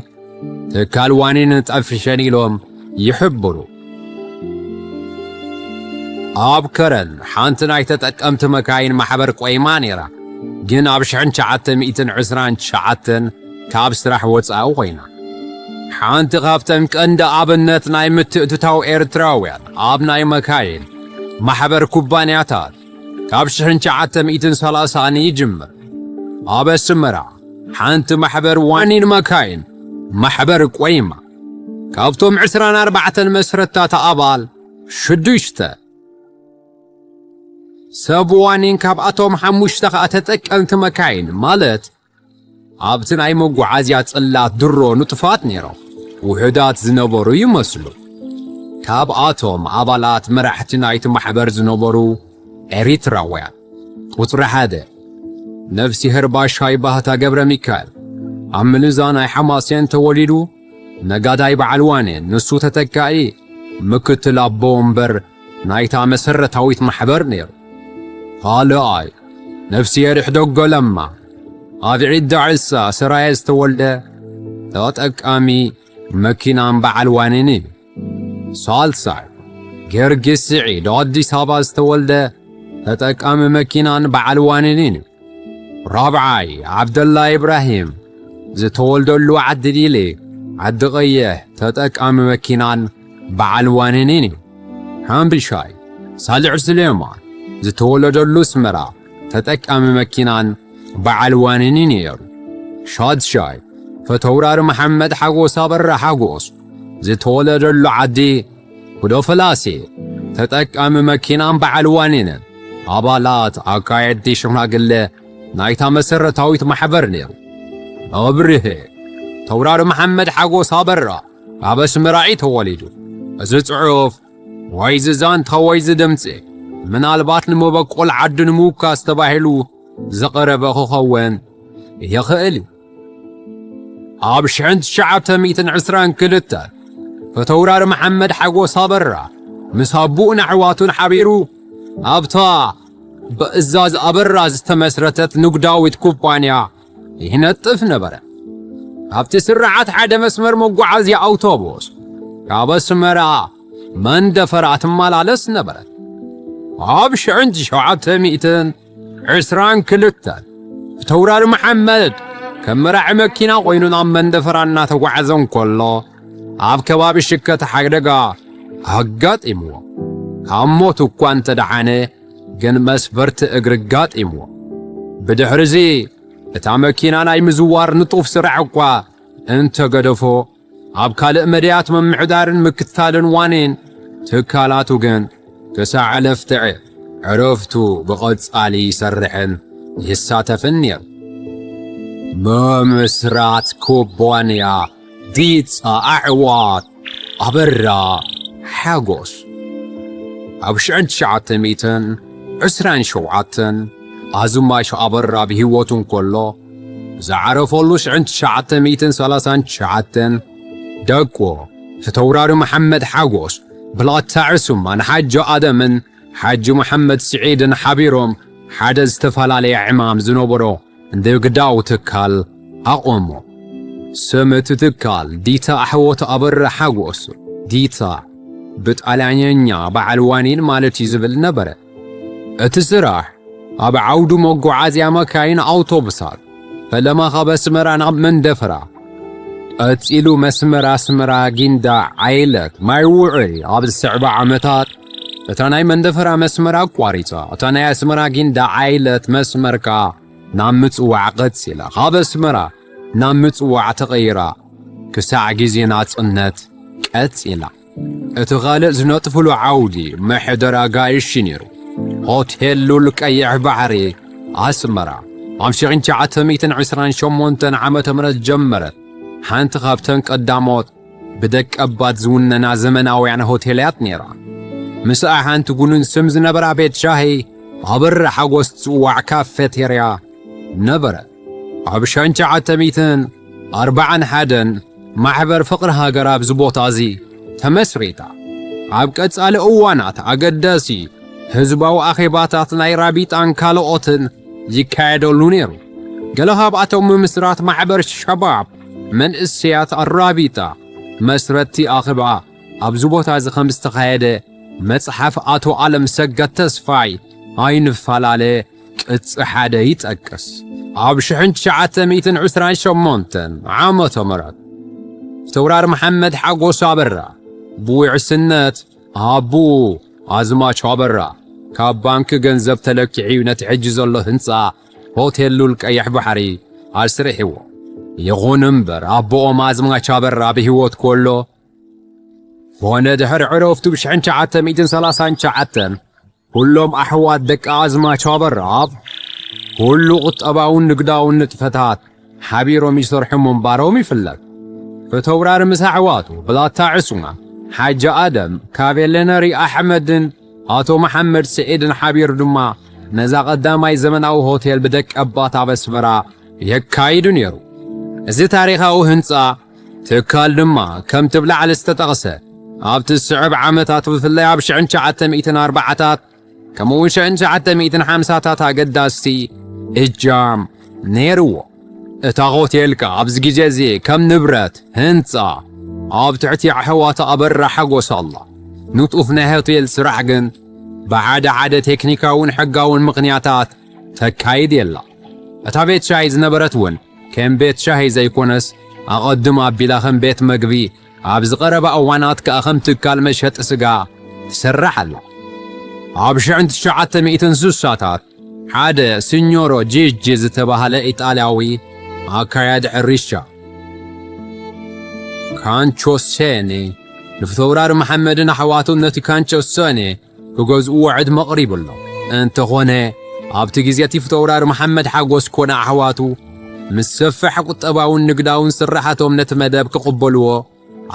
ትካል ዋኒን ጠፍሸን ኢሎም ይሕብሩ። ኣብ ከረን ሓንቲ ናይ ተጠቀምቲ መካይን ማሕበር ቆይማ ነይራ፣ ግን ኣብ ሽሕን ትሽዓተ ሚእትን ዕስራን ትሽዓተን ካብ ስራሕ ወጻኢ ኮይና። ሓንቲ ካብተን ቀንዲ ኣብነት ናይ ምትእትታው ኤርትራውያን ኣብ ናይ መካይን ማሕበር ኩባንያታት ካብ ሽሕን ትሽዓተ ሚእትን ሰላሳን ይጅምር። ኣብ ኣስመራ ሓንቲ ማሕበር ዋኒን መካይን ማሕበር ቆይማ። ካብቶም ዕስራን ኣርባዕተን መስረታት ኣባል ሽዱሽተ ሰብ ዋኒን፣ ካብኣቶም ሓሙሽተ ከኣ ተጠቀምቲ መካይን ማለት ኣብቲ ናይ መጓዓዝያ ጽላት ድሮ ንጡፋት ነይሮም ውሑዳት ዝነበሩ ይመስሉ። ካብኣቶም ኣባላት መራሕቲ ናይቲ ማሕበር ዝነበሩ ኤሪትራውያን፣ ቁጽሪ ሓደ ነፍሲሄር ባሻይ ባህታ ገብረ ሚካኤል፣ ኣብ ምልዛ ናይ ሓማሴን ተወሊዱ፣ ነጋዳይ በዓል ዋኒን፣ ንሱ ተተካኢ ምክትል ኣቦ ወንበር ናይታ መሰረታዊት ማሕበር ነይሩ። ካልኣይ ነፍሲሄር ሕደጎ ለማ፣ ኣብ ዒዳ ዕሳ ሰራየ ዝተወልደ ተጠቃሚ መኪናን በዓል ዋኒን እዩ። ሳልሳይ ጊዮርጊስ ስዒድ፣ ኣዲስ ኣበባ ዝተወልደ ተጠቃሚ መኪናን በዓል ዋኒንን እዩ። ራብዓይ ዓብደላ ኢብራሂም ዝተወልደሉ ዓዲ ዲሌ ዓዲ ቀይሕ ተጠቃሚ መኪናን በዓል ዋኒንን እዩ። ሓምሻይ ሳልሕ ስሌማን ዝተወለደሉ ኣስመራ ተጠቃሚ መኪናን በዓል ዋኒንን ነይሩ። ሻድሻይ ፈተውራሪ መሓመድ ሓጎስ ኣበራ ሓጎስ ዝተወለደሉ ዓዲ ኩዶ ፈላሴ ተጠቃሚ መኪናን በዓል ዋኒንን ኣባላት ኣካየድቲ ሽማግለ ናይታ መሰረታዊት ማሕበር ነይሩ። ኣብርሄ ተውራሪ መሓመድ ሓጎስ ኣበራ ኣብ ኣስመራ እዩ ተወሊዱ። እዚ ጽሑፍ ወይ ዝዛንታ ወይ ዝድምጺ ምናልባት ንመበቆል ዓዱ ንምውካስ ተባሂሉ ዝቐረበ ክኸውን ይኽእል እዩ። ኣብ ሽሕን ትሽዓተ ሚእትን ዕስራን ክልተን ፈተውራሪ መሓመድ ሓጎስ ኣበራ ምስ ኣቡኡን ኣሕዋቱን ሓቢሩ ኣብታ ብእዛዝ ኣበራ ዝተመስረተት ንግዳዊት ኩባንያ ይነጥፍ ነበረ። ኣብቲ ስርዓት ሓደ መስመር መጓዓዝያ ኣውቶቡስ ካብ ኣስመራ መንደፈራ ትመላለስ ነበረት። ኣብ ሽሕን ትሽዓተ ሚእትን ዕስራን ክልተን ፈተውራሪ መሓመድ ከም መራሒ መኪና ኮይኑ ናብ መንደፈራ እናተጓዓዘ እንከሎ ኣብ ከባቢ ሽከት ሓደጋ ኣጋጢምዎ። ካብ ሞት እኳ እንተደሓነ ግን መስበርቲ እግሪ ኣጋጢምዎ። ብድሕርዚ እታ መኪና ናይ ምዝዋር ንጡፍ ስራሕ እኳ እንተገደፎ ኣብ ካልእ መድያት ምምሕዳርን ምክትታልን ዋኒን ትካላቱ ግን ክሳዕ ለፍትዕ ዕረፍቱ ብቐጻሊ ይሰርሕን ይሳተፍን ነይሩ። ምምስራት ኩባንያ ዲጻ ኣሕዋት ኣበራ ሓጎስ ኣብ ሽሕን ትሽዓተ ሚእትን ዕስራን ሸውዓተን ኣዝማች ኣበራ ብህይወቱ እንከሎ ዝዓረፈሉ ሽሕን ትሽዓተ ሚእትን ሰላሳን ትሽዓተን ደቁ ፍተውራሪ መሓመድ ሓጎስ ብላታ ዕሱማን ሓጂ ኣደምን ሓጂ መሓመድ ስዒድን ሓቢሮም ሓደ ዝተፈላለየ ዕማም ዝነበሮ ንግዳዊ ትካል ኣቖሙ። ስም እቲ ትካል ዲታ ኣሕዋት ኣበራ ሓጎስ፣ ዲታ ብጣልያንኛ በዓል ዋኒን ማለት እዩ ዝብል ነበረ። እቲ ስራሕ ኣብ ዓውዱ መጓዓዝያ መካይን ኣውቶቡሳት፣ ፈለማ ካብ ኣስመራ ናብ መንደፈራ፣ ቀጺሉ መስመር ኣስመራ ጊንዳ ዓይለት ማይ ውዑይ ኣብ ዝስዕባ ዓመታት እታ ናይ መንደፈራ መስመር ኣቋሪጻ፣ እታ ናይ ኣስመራ ጊንዳ ዓይለት መስመር ከኣ ናብ ምጽዋዕ ቀጺላ፣ ካብ ኣስመራ ናብ ምጽዋዕ ተቐይራ ክሳዕ ግዜ ናጽነት ቀጺላ። እቲ ካልእ ዝነጥፍሉ ዓውዲ መሕደራ ጋይሽ ነይሩ። ሆቴል ሉል ቀይሕ ባሕሪ ኣስመራ ኣብ ሽሕን ትሽዓተ ሚእትን ዕስራን ሸሞንተን ዓመተ ምህረት ጀመረት። ሓንቲ ካብተን ቀዳሞት ብደቀባት ዝውነና ዘመናውያን ሆቴላት ነይራ። ምስኣ ሓንቲ ጉኑን ስም ዝነበራ ቤት ሻሂ ኣበራ ሓጎስ ትጽዋዕ ካፌቴርያ ነበረ። ኣብ ሸንቻዓተ ሚእትን ኣርባዓን ሓደን ማሕበር ፍቕሪ ሃገር ኣብዚ ቦታ እዚ ተመስሪታ። ኣብ ቀጻሊ እዋናት ኣገዳሲ ህዝባዊ ኣኼባታት ናይ ራቢጣን ካልኦትን ይካየደሉ ነይሩ። ገለ ካብኣቶም ምምስራት ማሕበር ሸባብ መንእሰያት ኣራቢጣ መስረቲ ኣኼባ ኣብዚ ቦታ እዚ ከም ዝተኻየደ መጽሓፍ ኣቶ ኣለም ሰገድ ተስፋይ ኣይንፈላለ ቅጽ ሓደ ይጠቅስ። ኣብ ሽሕን ትሽዓተ ሚእትን ዕስራን ሸሞንተን ዓመተ ምህረት፣ ፊተውራር መሓመድ ሓጎስ ኣበራ ብውዕስነት ኣቦኡ ኣዝማች ኣበራ ካብ ባንክ ገንዘብ ተለኪዑ ነቲ ሕጂ ዘሎ ህንጻ ሆቴል ሉል ቀይሕ ባሕሪ ኣስሪሕዎ። ይኹን እምበር፣ ኣቦኦም ኣዝማች ኣበራ ብህይወት ከሎ ኮነ ድሕሪ ዕረፍቱ ብ ሽሕን ትሽዓተ ሚእትን ሰላሳን ትሽዓተን፣ ኩሎም ኣሕዋት ደቂ ኣዝማች ኣበራ ኣብ ኩሉ ቁጠባውን ንግዳውን ንጥፈታት ሓቢሮም ይሰርሑ ምንባሮም ይፍለጥ። ፊተውራሪ ምስ ኣሕዋቱ ብላታ ዕስማን፣ ሓጂ ኣደም፣ ካቬለነሪ ኣሕመድን ኣቶ መሓመድ ስዒድን ሓቢሩ ድማ ነዛ ቀዳማይ ዘመናዊ ሆቴል ብደቀባት ኣብ ኣስመራ የካይዱ ነይሩ። እዚ ታሪኻዊ ህንጻ ትካል ድማ ከምቲ ብላዕሊ ዝተጠቕሰ ኣብቲ ዝስዕብ ዓመታት፣ ብፍላይ ኣብ ሽሕን ትሽዓተ ሚእትን ኣርባዓታት ከምኡ እውን ሽሕን ትሽዓተ ሚእትን ሓምሳታት ኣገዳሲ እጃም ነይርዎ። እታ ሆቴል ከኣ ኣብዚ ግዜ እዚ ከም ንብረት ህንጻ ኣብ ትሕቲ ኣሕዋት ኣበራ ሓጎስ ኣላ። ንጡፍ ናይ ሆቴል ስራሕ ግን ብሓደ ሓደ ቴክኒካውን ሕጋውን ምኽንያታት ተካይድ የላ። እታ ቤት ሻሂ ዝነበረት እውን ከም ቤት ሻሂ ዘይኮነስ፣ ኣቐድም ኣቢላ ከም ቤት መግቢ፣ ኣብ ዝቐረባ እዋናት ከኣ ከም ትካል መሸጢ ስጋ ትሰርሕ ኣላ። ኣብ ሽሕን ትሽዓተ ሚእትን ስሳታት ሓደ ሲኞሮ ጂጂ ዝተባህለ ኢጣልያዊ ኣካያዲ ሕርሻ ካንቾ ሴኒ ንፍተውራሪ መሓመድን ኣሕዋቱን ነቲ ካንቾ ሴኒ ክገዝእዎ ዕድመ ኣቕሪቡ ኣሎ። እንተኾነ፣ ኣብቲ ግዜ እቲ ፊተውራሪ መሓመድ ሓጎስ ኮነ ኣሕዋቱ ምስ ሰፍሕ ቁጠባውን ንግዳውን ስራሓቶም ነቲ መደብ ክቕበልዎ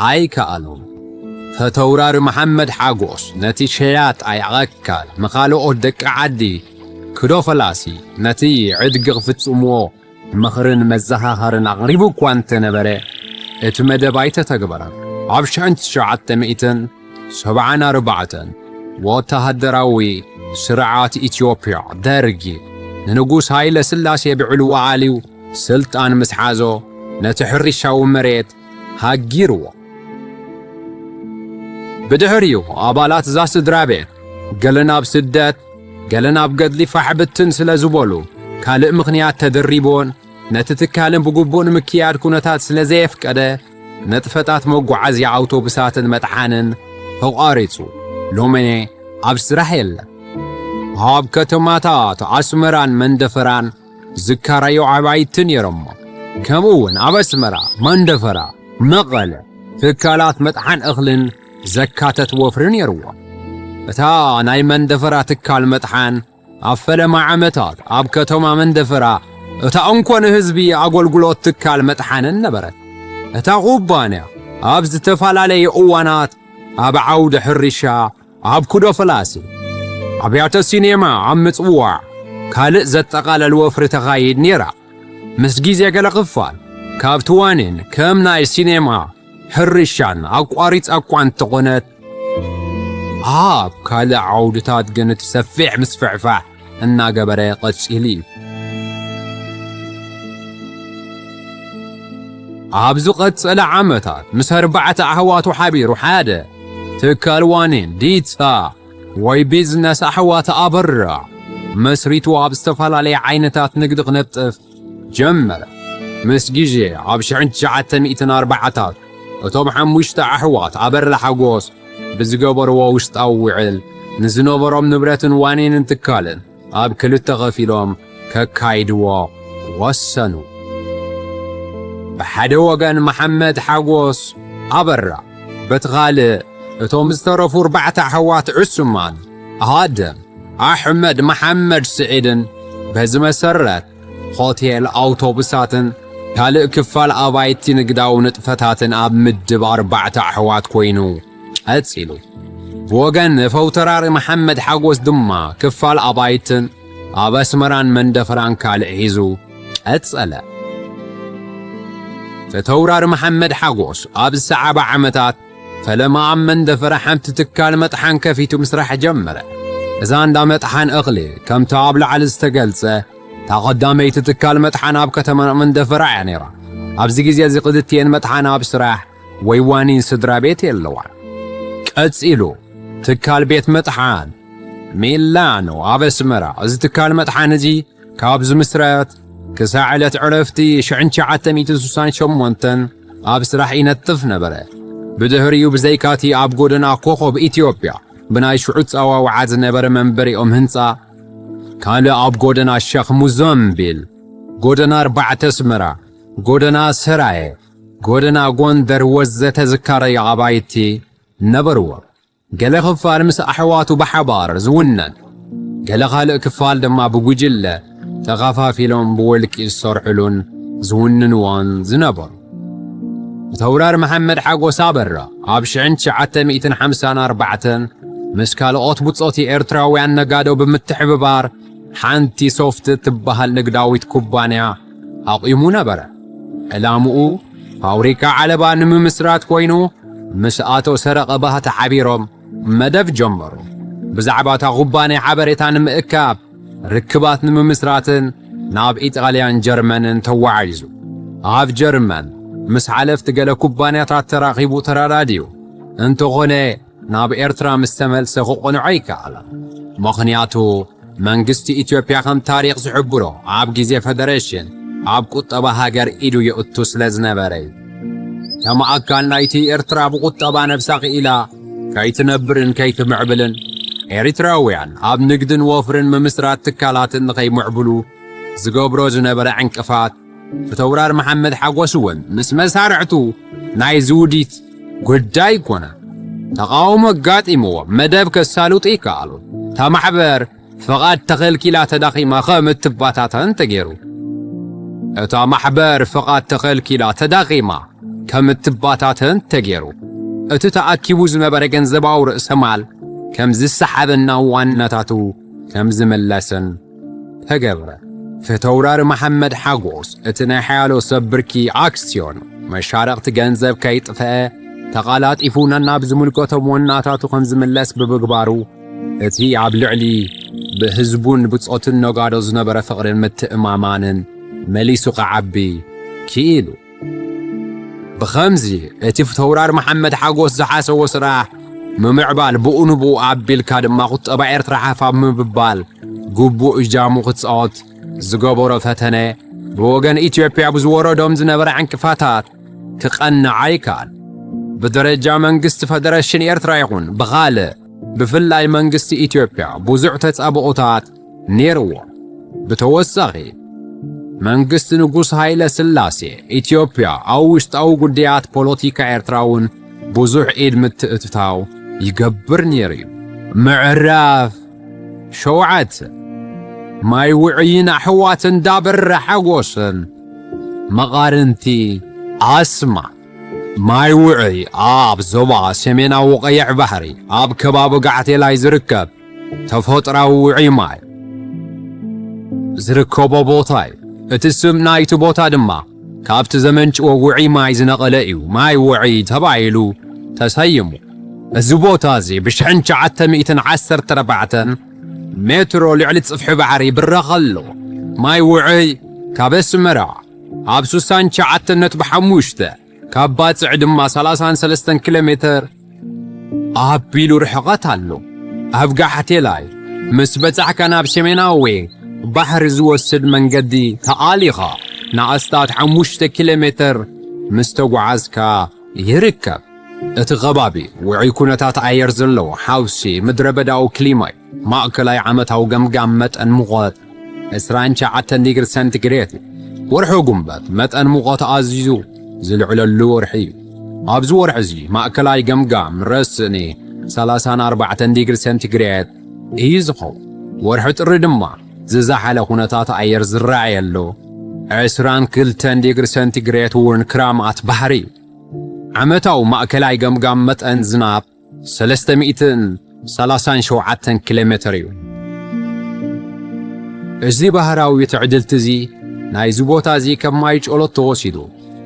ኣይከኣሉን። ፈተውራሪ መሓመድ ሓጎስ ነቲ ሸያጣይ ኣካል ንኻልኦት ደቂ ዓዲ ክዶ ፈላሲ ነቲ ዕድጊ ክፍጽምዎ ምኽርን መዘኻኸርን ኣቕሪቡ እኳ እንተነበረ፣ እቲ መደብ ኣይተተግበረን። ኣብ ሽሕን ትሽዓተ ሚእትን ሰብዓን ኣርባዕተን ወተሃደራዊ ስርዓት ኢትዮጵያ ደርጊ ንንጉስ ሃይለ ስላሴ ብዕልዋ ኣልዩ ስልጣን ምስ ሓዞ፣ ነቲ ሕርሻዊ መሬት ሃጊርዎ። ብድሕሪኡ ኣባላት እዛ ስድራ ቤት ገለ ናብ ስደት፣ ገለ ናብ ገድሊ ፋሕ ብትን ስለ ዝበሉ፣ ካልእ ምኽንያት ተደሪቦን ነቲ ትካልን ብግቡእ ንምክያድ ኩነታት ስለ ዘየፍቀደ፣ ንጥፈታት መጓዓዝያ ኣውቶቡሳትን መጥሓንን ተቋሪጹ። ሎሚ ኣብ ስራሕ የለን። ኣብ ከተማታት ኣስመራን መንደፈራን ዝካረዩ ኣባይቲ ነይሮሞ። ከምኡ እውን ኣብ ኣስመራ፣ መንደፈራ፣ መቐለ ትካላት መጥሓን እኽልን ዘካተት ወፍሪ ነይርዎ። እታ ናይ መንደፈራ ትካል መጥሓን ኣብ ፈለማ ዓመታት ኣብ ከተማ መንደፈራ እታ እንኮ ንህዝቢ ኣገልግሎት ትካል መጥሓንን ነበረት። እታ ኩባንያ ኣብ ዝተፈላለዩ እዋናት ኣብ ዓውዲ ሕርሻ፣ ኣብ ኩዶ ፈላሲ፣ ኣብያተ ሲኔማ ኣብ ምጽዋዕ ካልእ ዘጠቓለል ወፍሪ ተኻይድ ነይራ። ምስ ግዜ ገለ ክፋል ካብቲ ዋኒን ከም ናይ ሲኔማ ሕርሻን ኣቋሪጻ እኳ እንተኾነት፣ ኣብ ካልእ ዓውድታት ግን እቲ ሰፊሕ ምስፍሕፋሕ እናገበረ ቀጺሉ እዩ። ኣብ ዝቐጸለ ዓመታት ምስ ኣርባዕተ ኣሕዋቱ ሓቢሩ ሓደ ትካል ዋኒን ዲታ ወይ ቢዝነስ ኣሕዋት ኣበራ መስሪቱ ኣብ ዝተፈላለየ ዓይነታት ንግዲ ክነጥፍ ጀመረ። ምስ ግዜ ኣብ ሽሕን ትሽዓተ ሚእትን ኣርባዓታት እቶም ሓሙሽተ ኣሕዋት ኣበራ ሓጎስ ብዝገበርዎ ውሽጣዊ ውዕል ንዝነበሮም ንብረትን ዋኒንን ትካልን ኣብ ክልተ ከፊሎም ከካይድዎ ወሰኑ። ብሓደ ወገን መሓመድ ሓጎስ ኣበራ፣ በቲ ካልእ እቶም ዝተረፉ ኣርባዕተ ኣሕዋት ዑስማን፣ ኣደም፣ ኣሕመድ፣ መሓመድ ስዒድን። በዚ መሰረት ሆቴል፣ ኣውቶቡሳትን ካልእ ክፋል ኣባይቲ ንግዳዊ ንጥፈታትን ኣብ ምድብ ኣርባዕተ ኣሕዋት ኮይኑ ቀጺሉ። ብወገን ፈውተራሪ መሓመድ ሓጎስ ድማ ክፋል ኣባይትን ኣብ ኣስመራን መንደፈራን ካልእ ሒዙ ቀጸለ። ፈተውራሪ መሓመድ ሓጎስ ኣብ ዝሰዓባ ዓመታት ፈለማ ኣብ መንደፈራ ሓንቲ ትካል መጥሓን ከፊቱ ምስራሕ ጀመረ። እዛ እንዳ መጥሓን እኽሊ ከምቲ ኣብ ላዕሊ ዝተገልጸ እታ ቀዳመይቲ ትካል መጥሓን ኣብ ከተማ መንደፈራ እያ ነይራ። ኣብዚ ግዜ እዚ ክልቲኤን መጥሓን ኣብ ስራሕ ወይ ዋኒን ስድራ ቤት የለዋ። ቀጺሉ ትካል ቤት መጥሓን ሚላኖ ኣብ ኣስመራ። እዚ ትካል መጥሓን እዚ ካብ ዝምስረት ክሳዕ ዕለት ዕረፍቲ ሽሕን ትሽዓተ ሚእትን ስሳን ሸሞንተን ኣብ ስራሕ ይነጥፍ ነበረ። ብድሕሪኡ ብዘይካቲ ኣብ ጎደና ኮኾብ ኢትዮጵያ ብናይ ሽዑ ጸዋውዓ ዝነበረ መንበሪኦም ህንጻ፣ ካልእ ኣብ ጎደና ሸኽ ሙዘምቢል፣ ጎደና ኣርባዕተ ኣስመራ፣ ጎደና ሰራየ፣ ጎደና ጎንደር ወዘተ ዝካረዩ ኣባይቲ ነበርዎ። ገለ ክፋል ምስ ኣሕዋቱ ብሓባር ዝውነን፣ ገለ ካልእ ክፋል ድማ ብጉጅለ ተኸፋፊሎም ብወልቂ ዝሰርሑሉን ዝውንንዎን ዝነበሩ። ብተውራር መሓመድ ሓጎስ ኣበራ ኣብ ሽሕን ትሽዓተ ሚእትን ሓምሳን ኣርባዕተን ምስ ካልኦት ብጾቲ ኤርትራውያን ነጋዶ ብምትሕብባር ሓንቲ ሶፍት እትበሃል ንግዳዊት ኩባንያ ኣቑሙ ነበረ። ዕላምኡ ፋብሪካ ዓለባ ንምምስራት ኮይኑ፣ ምስ ኣቶ ሰረቐ ባህታ ሓቢሮም መደብ ጀመሩ። ብዛዕባ እታ ኩባንያ ሓበሬታ ንምእካብ፣ ርክባት ንምምስራትን ናብ ኢጣልያን ጀርመንን ተዋዒዙ። ኣብ ጀርመን ምስ ሓለፍቲ ገለ ኩባንያታት ተራኺቡ ተረዳዲኡ። እንተኾነ ናብ ኤርትራ ምስ ተመልሰ ክቕንዖ ኣይከኣለን። ምኽንያቱ መንግስቲ ኢትዮጵያ ከም ታሪኽ ዝሕብሮ ኣብ ግዜ ፈደረሽን ኣብ ቁጠባ ሃገር ኢዱ የእቱ ስለ ዝነበረ እዩ። ከም ኣካል ናይቲ ኤርትራ ብቁጠባ ነብሳ ክኢላ ከይትነብርን ከይትምዕብልን ኤሪትራውያን ኣብ ንግድን ወፍርን ምምስራት ትካላትን ንኸይምዕብሉ ዝገብሮ ዝነበረ ዕንቅፋት ፍተውራር መሓመድ ሓጎስ እውን ምስ መሳርዕቱ ናይ ዝውዲት ጉዳይ ኮነ ተቃውሞ ኣጋጢምዎ መደብ ከሳልጡ ይከኣሉ። እታ ማሕበር ፍቓድ ተኸልኪላ ተዳኺማ ከም እትባታተን ተገይሩ። እታ ማሕበር ፍቓድ ተኸልኪላ ተዳኺማ ከም እትባታተን ተገይሩ። እቲ ተኣኪቡ ዝነበረ ገንዘባዊ ርእሰ ማል ከም ዝሰሓብና ዋናታቱ ከም ዝምለስን ተገብረ። ፊተውራሪ መሓመድ ሓጎስ እቲ ናይ ሓያሎ ሰብ ብርኪ ኣክስዮን መሻረቕቲ ገንዘብ ከይጥፍአ ተቓላጢፉ ነናብ ዝምልከቶም ዋናታቱ ከም ዝምለስ ብምግባሩ፣ እቲ ኣብ ልዕሊ ብህዝቡን ብጾትን ነጋዶ ዝነበረ ፍቕርን ምትእማማንን መሊሱ ክዓቢ ክኢሉ። ብኸምዚ፣ እቲ ፊተውራሪ መሓመድ ሓጎስ ዝሓሰቦ ስራሕ ምምዕባል ብኡ ንብኡ ኣቢልካ ድማ ቁጠባ ኤርትራ ሓፍ ኣብ ምብባል ግቡእ እጃሙ ክጻወት ዝገበሮ ፈተነ፣ ብወገን ኢትዮጵያ ብዝወረዶም ዝነበረ ዕንቅፋታት ክቐንዕ ኣይከኣል። ብደረጃ መንግስቲ ፈደረሽን ኤርትራ ይኹን ብኻልእ፣ ብፍላይ መንግስቲ ኢትዮጵያ ብዙሕ ተጻብኦታት ነይርዎ። ብተወሳኺ፣ መንግስቲ ንጉስ ሃይለ ስላሴ ኢትዮጵያ ኣብ ውሽጣዊ ጉዳያት ፖለቲካ ኤርትራ እውን ብዙሕ ኢድ ምትእትታው ይገብር ነይሩ እዩ። ምዕራፍ ሸውዓተ፣ ማይ ውዕይን ኣሕዋት እንዳበረ ሓጎስን መቓርንቲ ኣስማ። ማይ ውዕይ ኣብ ዞባ ሰሜናዊ ቀይሕ ባሕሪ ኣብ ከባቢ ጋዕቴላይ ዝርከብ ተፈጥራዊ ውዕይ ማይ ዝርከቦ ቦታ እዩ። እቲ ስም ናይቲ ቦታ ድማ ካብቲ ዘመንጭዎ ውዕይ ማይ ዝነቐለ እዩ። ማይ ውዕይ ተባሂሉ ተሰይሙ። እዚ ቦታ እዚ ብሽሕን ትሽዓተ ሚእትን ዓሰርተ ኣርባዕተን ሜትሮ ልዕሊ ጽፍሒ ባሕሪ ይብረኽ ኣሎ። ማይ ውዕይ ካብ ኣስመራ ኣብ ስሳን ትሽዓተን ነጥቢ ሓሙሽተ፣ ካብ ባጽዕ ድማ ሰላሳን ሰለስተን ኪሎ ሜትር ኣቢሉ ርሕቐት ኣሎ። ኣብ ጋሕቴላይ ምስ በጻሕካ ናብ ሰሜናዊ ባሕሪ ዝወስድ መንገዲ ተኣሊኻ ንኣስታት ሓሙሽተ ኪሎ ሜትር ምስ ተጓዓዝካ ይርከብ። እቲ ከባቢ ውዑይ ኩነታት ኣየር ዘለዎ ሓውሲ ምድረ በዳዊ ክሊማ እዩ። ማእከላይ ዓመታዊ ገምጋም መጠን ሙቐት ዕስራን ትሽዓተን ዲግሪ ሰንቲግሬድ እዩ። ወርሒ ጉንበት መጠን ሙቐት ኣዚዙ ዝልዕለሉ ወርሒ እዩ። ኣብዚ ወርሒ እዚ ማእከላይ ገምጋም ረስኒ ሰላሳን ኣርባዕተን ዲግሪ ሰንቲግሬድ እዩ ዝኸውን። ወርሒ ጥሪ ድማ ዝዛሓለ ኩነታት ኣየር ዝረኣየሉ ዕስራን ክልተን ዲግሪ ሰንቲግሬድ እውን ክራማት ባሕሪ እዩ። ዓመታዊ ማእከላይ ገምጋም መጠን ዝናብ ሰለስተ ሚእትን ሰላሳን ሸውዓተን ኪሎ ሜትር እዩ። እዚ ባህራዊ ትዕድልቲ እዚ ናይዚ ቦታ እዚ ከም ማይ ጨሎት ተወሲዱ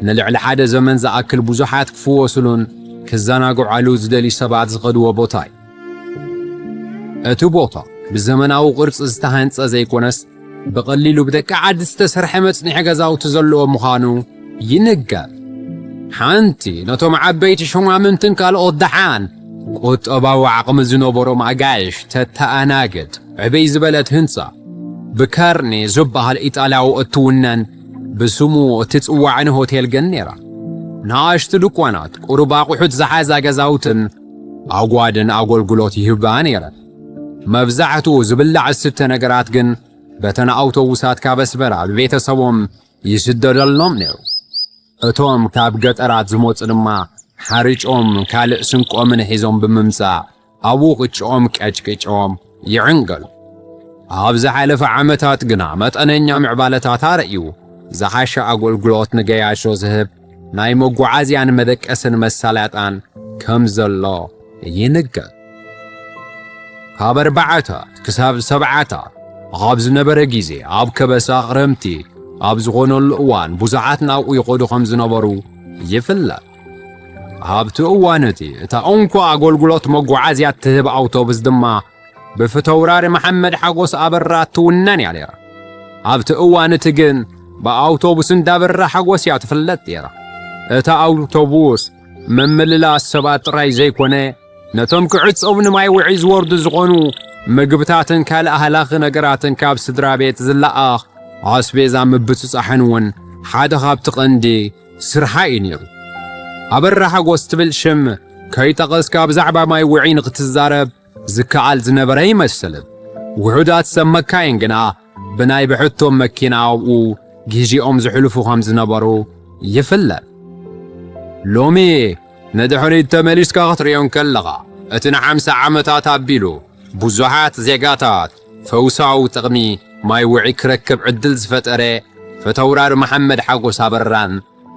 ንልዕሊ ሓደ ዘመን ዝኣክል ብዙሓት ክፍወሱሉን ክዘናግዓሉ ዝደልዩ ሰባት ዝኸድዎ ቦታ እዩ። እቲ ቦታ ብዘመናዊ ቅርጺ ዝተሃንጸ ዘይኮነስ፣ ብቐሊሉ ብደቂ ዓዲ ዝተሰርሐ መጽንሒ ገዛውቲ ዘለዎ ምዃኑ ይንገር። ሓንቲ ነቶም ዓበይቲ ሹማምንትን ካልኦት ደሓን ቁጠባዊ ዓቕሚ ዝነበሮም ኣጋይሽ ተተኣናግድ ዕብይ ዝበለት ህንጻ፣ ብካርኔ ዝበሃል ኢጣልያዊ እትውነን ብስሙ እትጽዋዕን ሆቴል ግን ነይራ። ንኣሽቱ ድኳናት፣ ቁሩብ ኣቑሑት ዝሓዛ ገዛውትን ኣጓድን ኣገልግሎት ይህባ ነይረን። መብዛሕትኡ ዝብላዕ ዝስተ ነገራት ግን በተን ኣውቶቡሳት ካብ ኣስመራ ብቤተሰቦም ይስደደሎም ነይሩ። እቶም ካብ ገጠራት ዝመጹ ድማ ሓርጮም ካልእ ስንቆምን ሒዞም ብምምጻእ ኣብኡ ቅጭኦም ቀጭቅጭኦም ይዕንገሉ። ኣብ ዝሓለፈ ዓመታት ግና መጠነኛ ምዕባለታት ኣርእዩ ዝሓሸ ኣገልግሎት ንገያሾ ዝህብ ናይ መጓዓዝያን መደቀስን መሳለጥያን ከም ዘሎ ይንገር። ካብ ኣርባዓታት ክሳብ ሰብዓታት ኣብ ዝነበረ ግዜ ኣብ ከበሳ ክረምቲ ኣብ ዝኾነሉ እዋን ብዙሓት ናብኡ ይኸዱ ከም ዝነበሩ ይፍለጥ። ኣብቲ እዋን እቲ እታ እንኮ ኣገልግሎት መጓዓዝያ እትህብ ኣውቶቡስ ድማ ብፊተውራሪ መሓመድ ሓጎስ ኣበራ እትውነን እያ ነይራ። ኣብቲ እዋን እቲ ግን ብኣውቶቡስ እንዳበራ ሓጎስ እያ ትፍለጥ ነይራ። እታ ኣውቶቡስ ምምልላስ ሰባት ጥራይ ዘይኮነ፣ ነቶም ክዕጸቡ ንማይ ውዒ ዝወርዱ ዝኾኑ ምግብታትን ካልእ ኣህላኺ ነገራትን ካብ ስድራ ቤት ዝለኣኽ ኣስቤዛ ምብጽጻሕን እውን ሓደ ካብቲ ቀንዲ ስርሓ እዩ ነይሩ። ኣበራ ሓጎስ ትብል ሽም ከይጠቐስካ ብዛዕባ ማይ ውዒ ንክትዛረብ ዝከኣል ዝነበረ ኣይመስልን። ውሑዳት ሰብ መካይን ግና ብናይ ብሕቶም መኪና ኣብኡ ግዜኦም ዝሕልፉ ከም ዝነበሩ ይፍለጥ። ሎሚ ንድሕሪት ተመሊስካ ክትርእዮ እንከለኻ፣ እቲ ንሓምሳ ዓመታት ኣቢሉ ብዙሓት ዜጋታት ፈውሳዊ ጥቕሚ ማይ ውዒ ክረክብ ዕድል ዝፈጠረ ፊተውራሪ መሓመድ ሓጎስ ኣበራን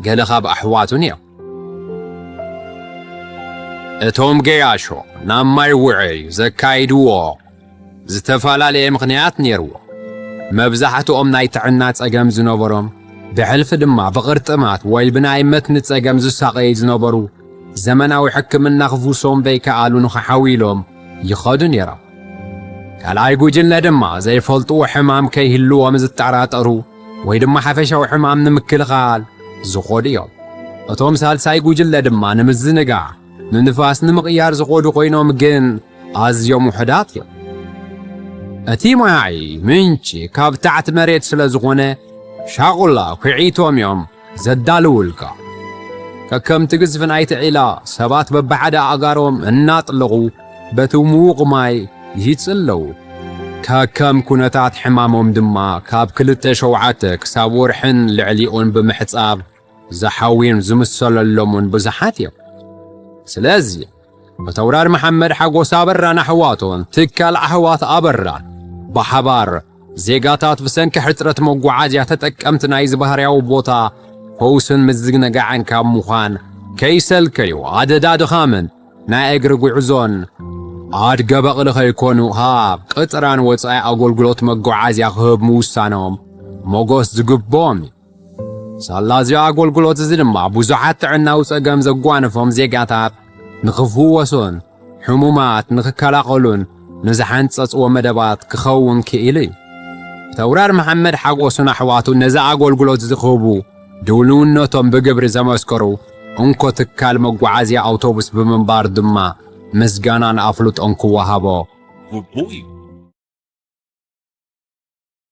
ገለ ካብ ኣሕዋቱን እዮም። እቶም ገያሾ ናብ ማይ ውዒ ዘካይድዎ ዝተፈላለየ ምኽንያት ነይርዎ። መብዛሕትኦም ናይ ጥዕና ጸገም ዝነበሮም፣ ብሕልፊ ድማ ብቕርጥማት ወይ ብናይ መትኒ ጸገም ዝሳቐዩ ዝነበሩ፣ ዘመናዊ ሕክምና ክፍውሶም ዘይከኣሉ ንኽሓውይሎም ይኸዱ ነይሮም። ካልኣይ ጉጅለ ድማ ዘይፈልጥዎ ሕማም ከይህልዎም ዝጠራጠሩ ወይ ድማ ሓፈሻዊ ሕማም ንምክልኻል ዝኾዱ እዮም። እቶም ሳልሳይ ጉጅለ ድማ ንምዝንጋዕ፣ ንንፋስ ንምቕያር ዝኾዱ ኮይኖም ግን ኣዝዮም ውሑዳት እዮም። እቲ ማይ ምንጪ ካብ ታሕቲ መሬት ስለ ዝኾነ ሻቑላ ኩዒቶም እዮም ዘዳልውልካ። ከከምቲ ግዝፊ ናይቲ ዒላ ሰባት በብሓደ ኣእጋሮም እናጥለቑ በቲ ምዉቕ ማይ ይጽለዉ። ከከም ኩነታት ሕማሞም ድማ ካብ ክልተ ሸውዓተ ክሳብ ወርሕን ልዕሊኡን ብምሕጻብ ዝሓውዩን ዝምሰለሎምን ብዙሓት እዮም። ስለዚ ፊተውራሪ መሓመድ ሓጎስ ኣበራን ኣሕዋቱን ትካል ኣሕዋት ኣበራን ብሓባር ዜጋታት ብሰንኪ ሕጽረት መጓዓዝያ ተጠቀምቲ ናይዚ ባህርያዊ ቦታ ፈውስን ምዝንጋዕን ካብ ምዃን ከይሰልከዩ ኣደዳ ድኻምን ናይ እግሪ ጉዕዞን ኣድገ በቕሊ ከይኮኑ ካብ ቅጥራን ወጻኢ ኣገልግሎት መጓዓዝያ ክህብ ምውሳኖም ሞጎስ ዝግብኦም እዩ። ሳላ እዚ ኣገልግሎት እዚ ድማ ብዙሓት ጥዕናዊ ጸገም ዘጓነፎም ዜጋታት ንኽፍወሱን ሕሙማት ንኽከላኸሉን ንዝሓንጸጽዎ መደባት ክኸውን ክኢሉ እዩ። ፊተውራሪ መሓመድ ሓጎስን ኣሕዋቱን ነዚ ኣገልግሎት እዚ ክህቡ ድልውነቶም ብግብሪ ዘመስከሩ እንኮ ትካል መጓዓዝያ ኣውቶቡስ ብምንባር ድማ ምስጋናን ኣፍልጦን ክወሃቦ ግቡእ እዩ።